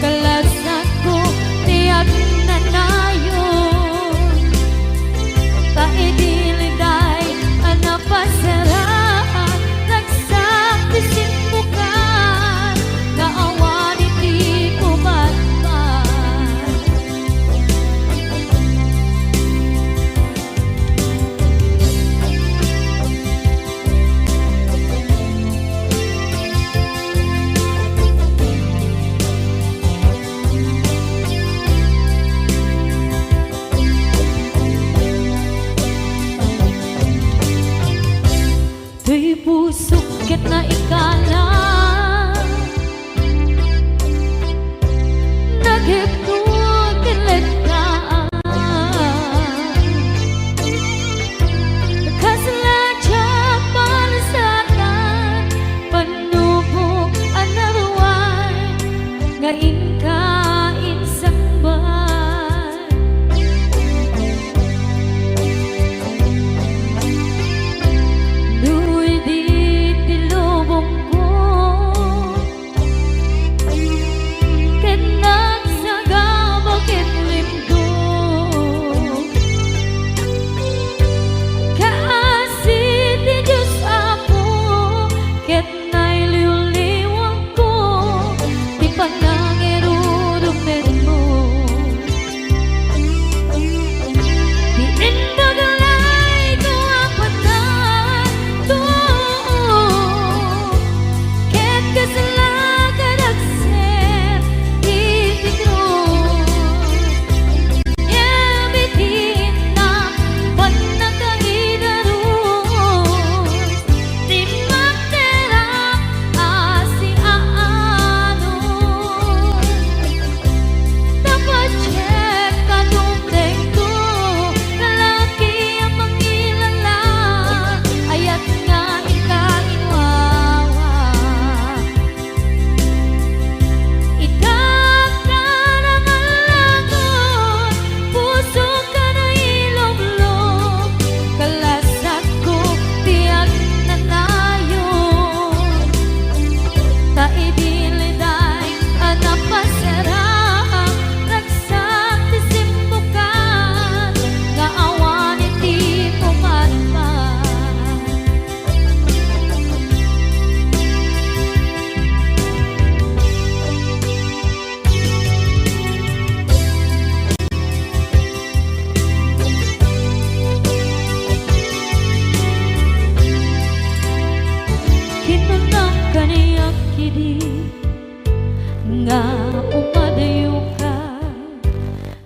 kalasakko ti agnanayon. Ta idi liday a napasaraan, ragsak ti simmukan nga awan iti kumatmat. Toy pusok ket naikalang, nagibtur ken lettaan. Kasla diak malasatan, pannubok a naruay, nga inka insangbaay.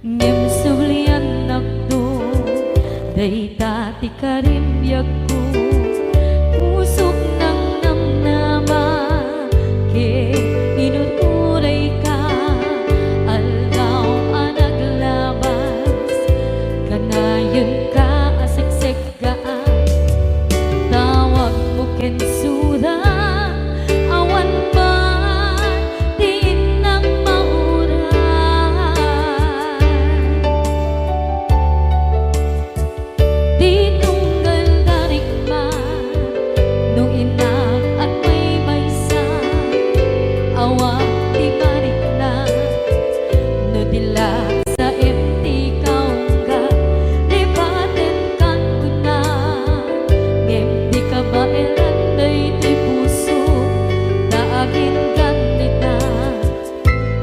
Ngem subliannakto, dayta ti karimbiagko. Pusok nangnamnama ket inuturayka, aldaw a naglabas, kanayenka a seksek gaan. Tawagmo ken suda, awan man ti innang mauray. Ti tunggal darikma, no innak agmaymaysa, awan ti marikna. No di la saem ti kaungga, lipatenkan kuna. Ngem di kabaelan daytoy puso, ta aginggan ita.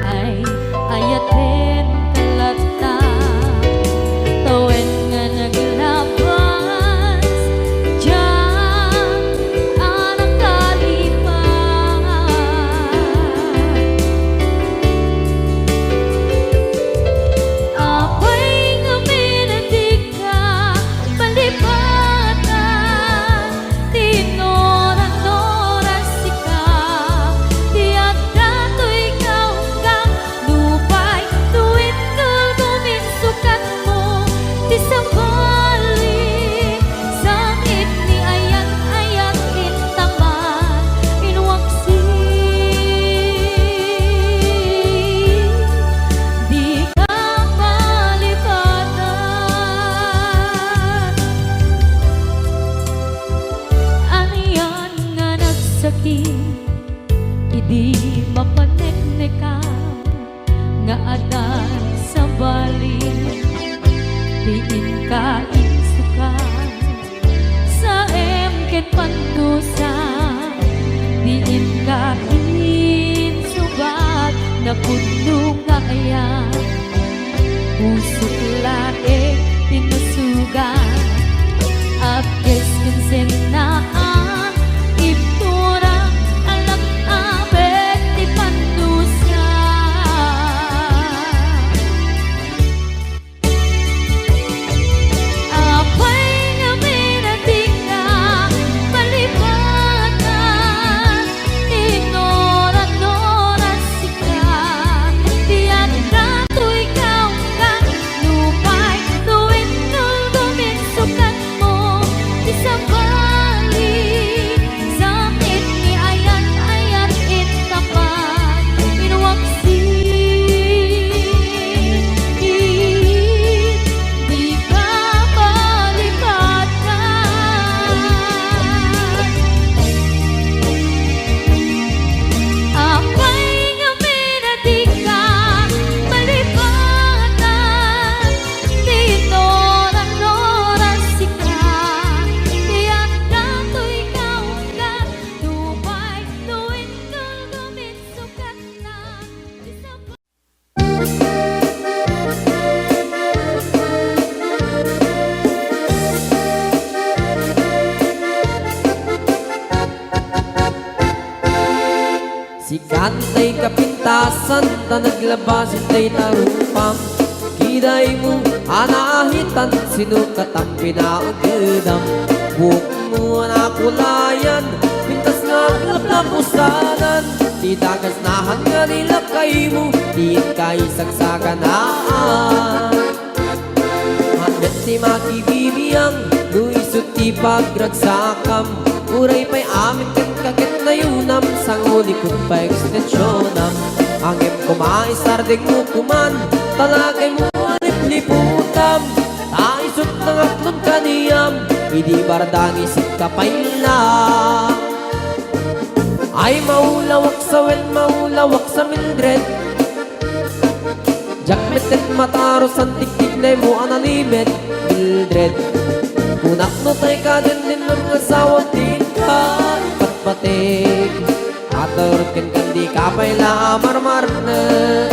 Ay, ayatenka latta, ta wen nga naglabas, diak a nakalipat. Apay ngamin a dika malipatan, ti innoran-noran sika, ti adda toy kaunggam, nupay no intul guminsukatmo, ti sabali, sangit ni ayat-ayat intaman, inwaksi. Dika malipatan. Anian nga nagsakit idi mapaneknekam, nga adda sabali ti inka insukat. Saem ken pandusa, diin ka insubat, napudno nga ayan. Pusok laeng ti nasugat, apkes ken sennaan, ibtura, alak-abet ti pandusa. Apay ngamin a dika malipatan, innoran-noran sika, ti adda toy kaunggam, nupay no intul guminsukatmo, ti sabali, sangit ni ayat-ayat intaman, inwaksi. Dika malipatan. Apay ngamin a dika malipatan. Ti innoran-noran sika, ti adda toy kaunggam, nupay no intul guminsukatna, ti sabali. Sikan tay kapintasan ta naglabas itay ta rupam. Kidaymo a naahitan, sinukatam pinaagedam. Buokmo a nakulayan, pintas nga aglaplapusanan. Ti dagasnahan nga nilakaymo, diin ka isagsaganaan. Ania ti makibibiang no isu ti pagragsakam? Uray pay amin kenka ket nayonam, sangulikot pay ekstensionam. Ngem koma, isardengmo koman, talagaymo a lipliputam. Ta isut nangatlon kaniam, idi bardangis ka pay la. Ay, maulawak sa wen, maulawak sa Mildred. Diak metten matarus, santiktik naymo a nalimed, Mildred. Kunak no tay kadendennam nga asawa, diin ka ipatpateg. Aturot kenka, dika pay la a marmarnek.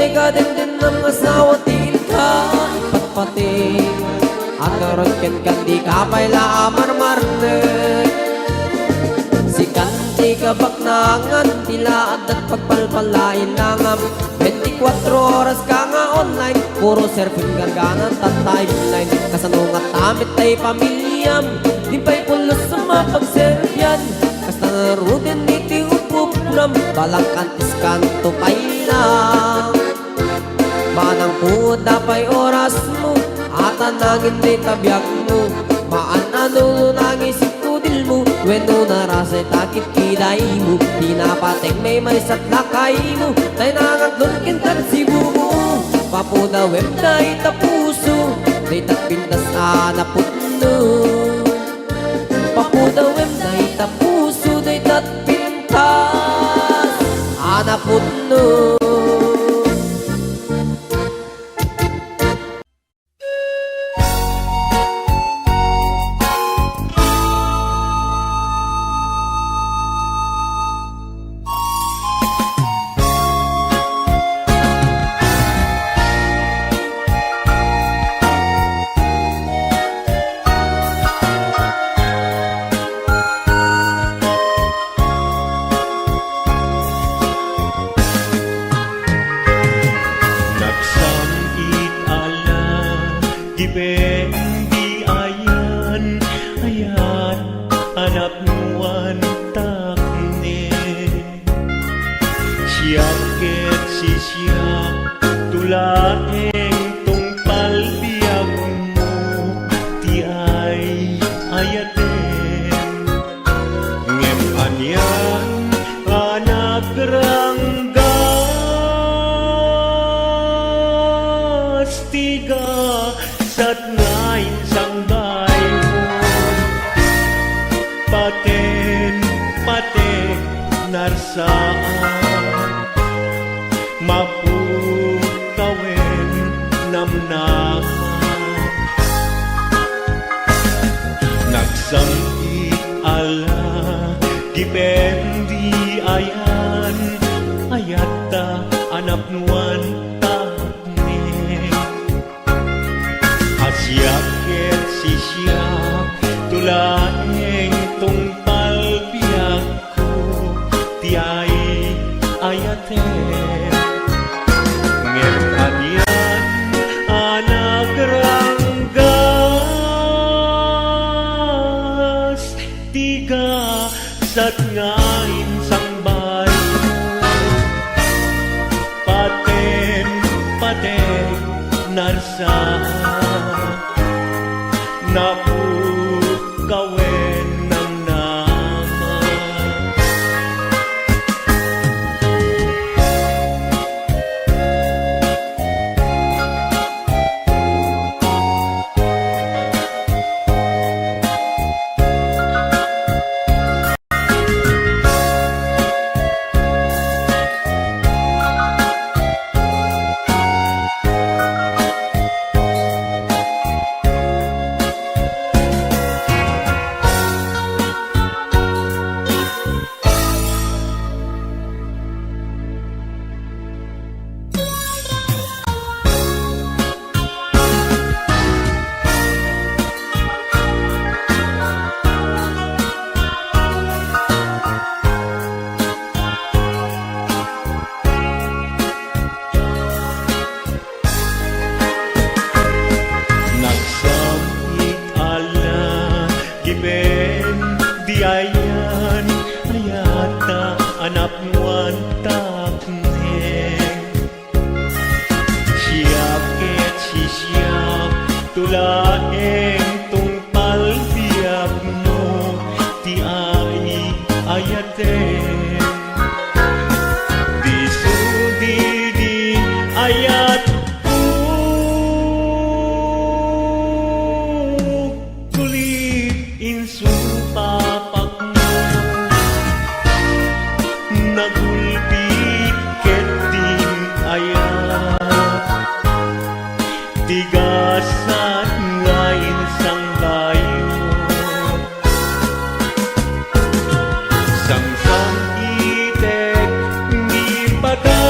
Ika dindin nga asawa ti inka patpati. Agarod kenka, dika pay la a marmarnek. Sikan ti kabaknangan, ti la adda pagpalpalainangam. Bentikuatro oras ka nga online, puro surfing gargana ta timeline. Kasano nga tamit tay pamiliam, di pay pulos sa mapagserbian. Kasta nga ruden iti upupram, balang kantis kanto pay lang. Manang puot da pay orasmo, ata nangin dayta biagmo. Maan-ano no nangis ti kudilmo, wenno narasay ta kitkidaymo. Di napateg maymaysa ti lakaymo, tay nangatlon kenka ti sibumo. Papudawem dayta puso, dayta pintas a napudno. Papudawem dayta puso, dayta pintas a napudno. Nagsam-it a la, gipen di ayan, ayat a napnuan takne. Siak ket sisiak, tu laeng tungpal biagmo ti ay-ayatem. Ngem anian a nagranggas ti gasat nga insangbaymo. Paten, paten, narsaak, mapukawen namnama. Nagsam-it a la, gipen di ayan, ayatta a napnuan takne. A siak ket sisiak, tu laeng tungpal biagko ti ay-ayatem. Ngem anian a nagranggas ti gasat nga insangbaymo. Paten, paten, narsaak, napukawen namnama. Nagsam-it a la, gipen di ayan, ayatta a napnuan takne. Siak ket sisiak, tu laeng tungpal biagmo ti ay-ayatem. Disso didi ayatko, kulit insupapakmo. Nagulpi ket din ayat ti gasat nga insangbaymo. Sangsang-itek ni patay.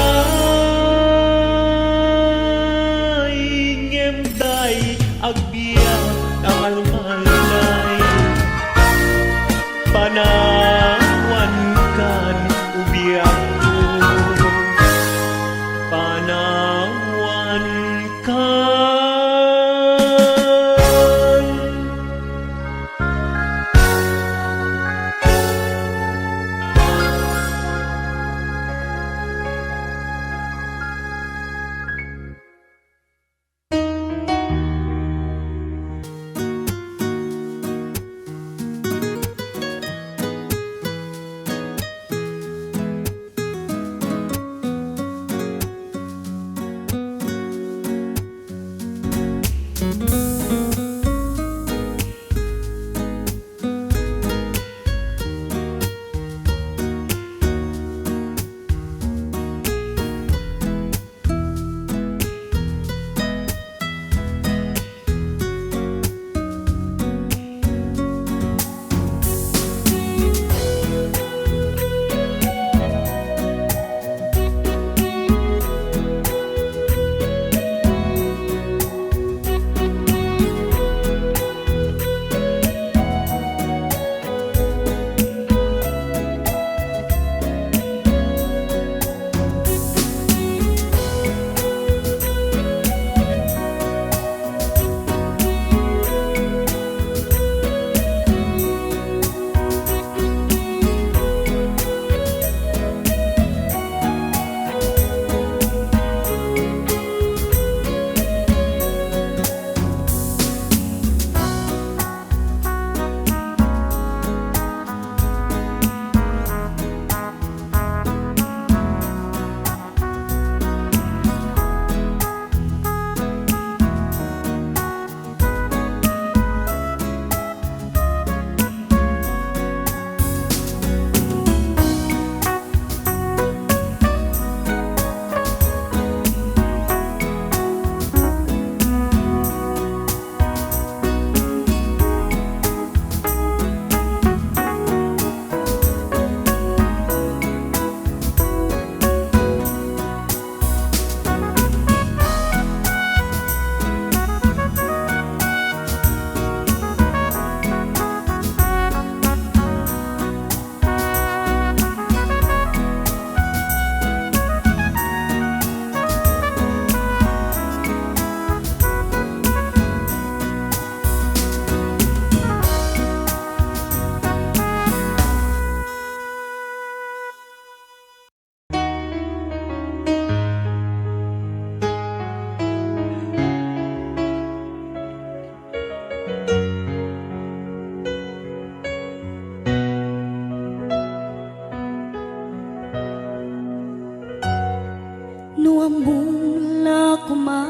koma,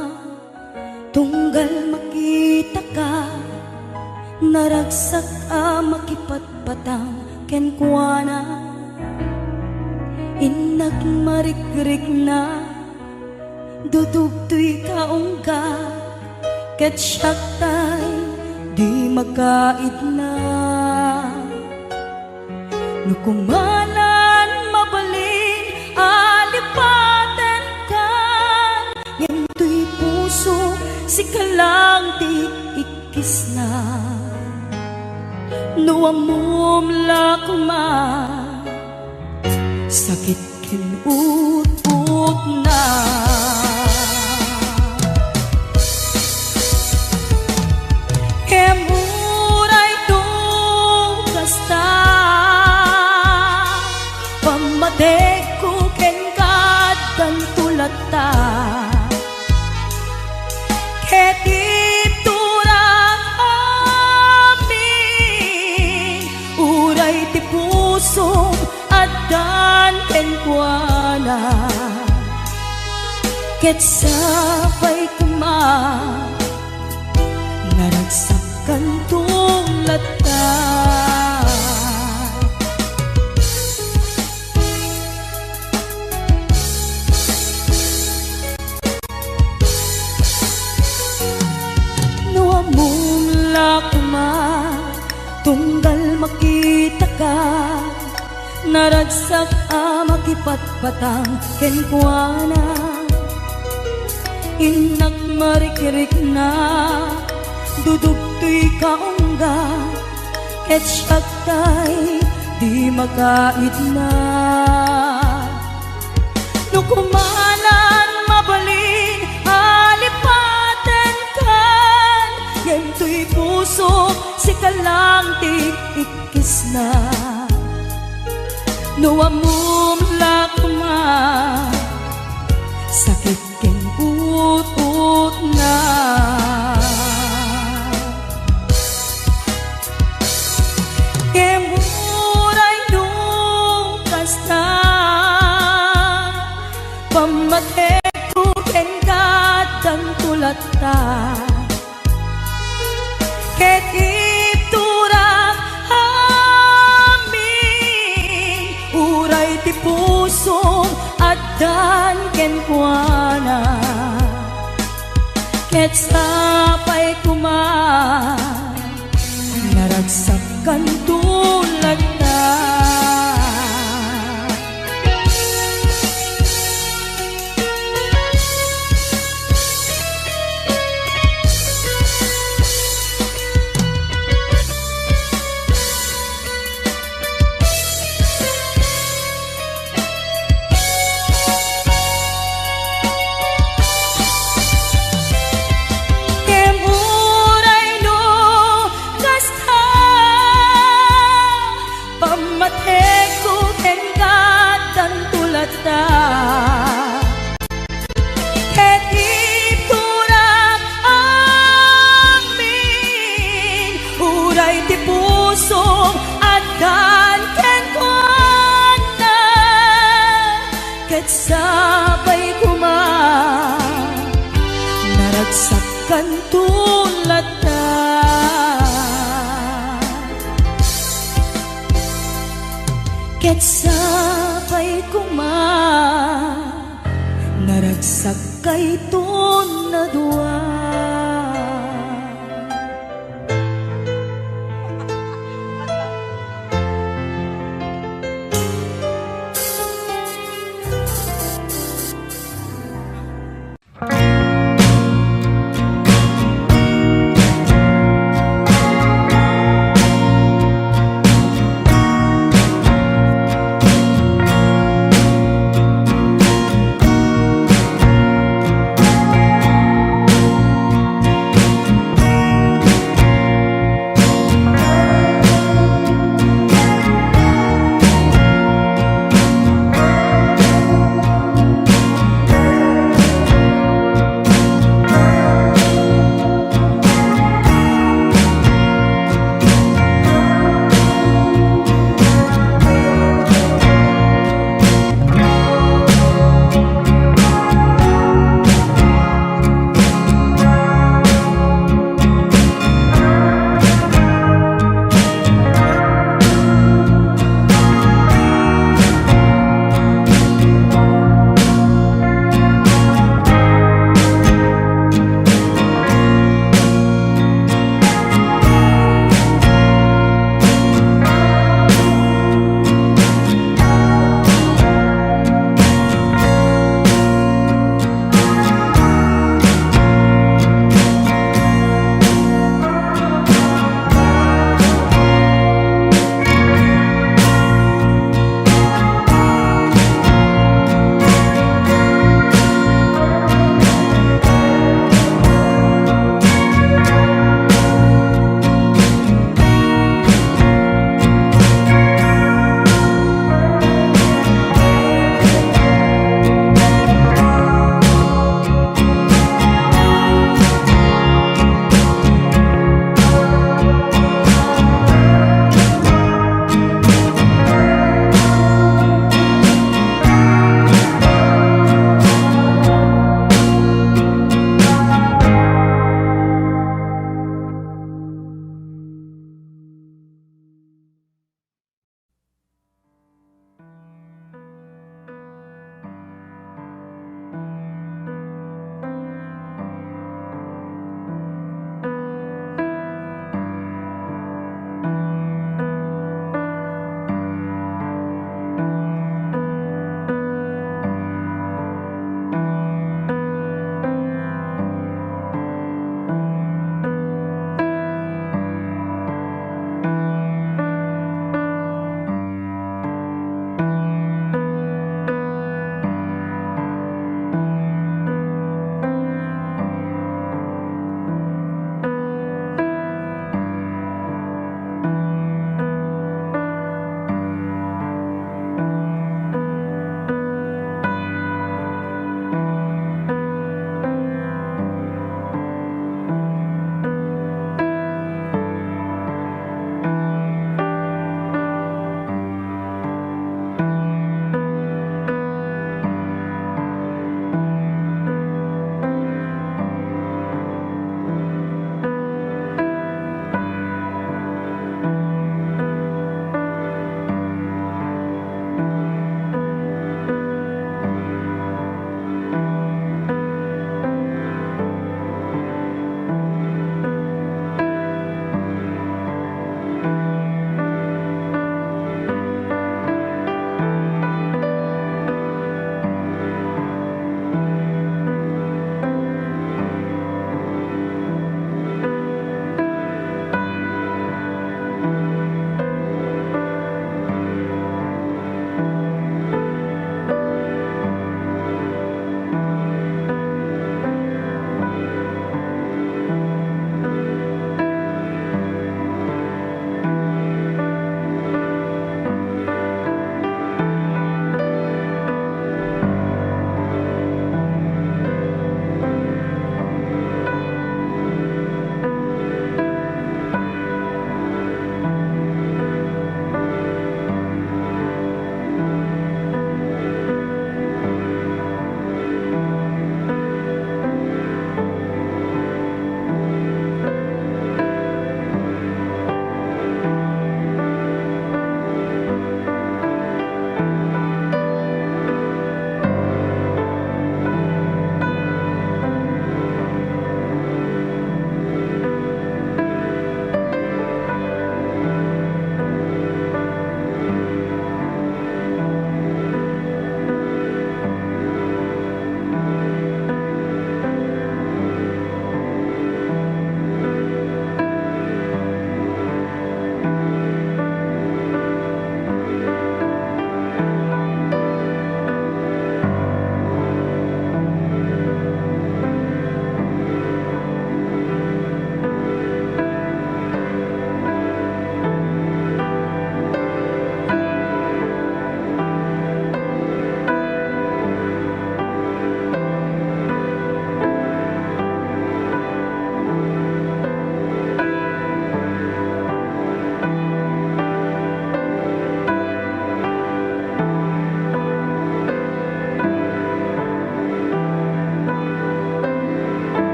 tunggal makitaka, naragsak a makipatpatang kenkuana. Innak marikrikna, dudugtoy ka ungga, ket siak tay di makaidna. No kumanan mabalin a lipatenkan, ngem toy puso, sika lang ti ikkisna. No ammom la koma, sakit ken ut-utna. Ngem uray no kasta, pammategko kenka addanto latta. Ket iturak amin, uray ti pusom addan kenkuana. Ket sapay koma, naragsakkanto latta. No ammom la koma, tunggal makitaka, naragsak a makipatpatang kenkuana. Innak marikrikna, dudugtoy ka ungga, ket siak tay di makaidna. No kumanan mabalin a lipatenkan, ngem toy pusom, sika lang ti ikkisna. No ammom la koma, sakit ken ut-utna. Ngem uray no kasta, pammategko kenka addanto latta. Ket iturak amin, uray ti pusom addan kenkuana. Ket sapay koma, naragsakkanto latta. Ngem uray no kasta, pammategko kenka addanto latta. Ket iturak amin, uray ti pusom addan kenkuana. Ket sapay koma, naragsakkanto latta. Ket sapay koma, naragsakkanto a dua.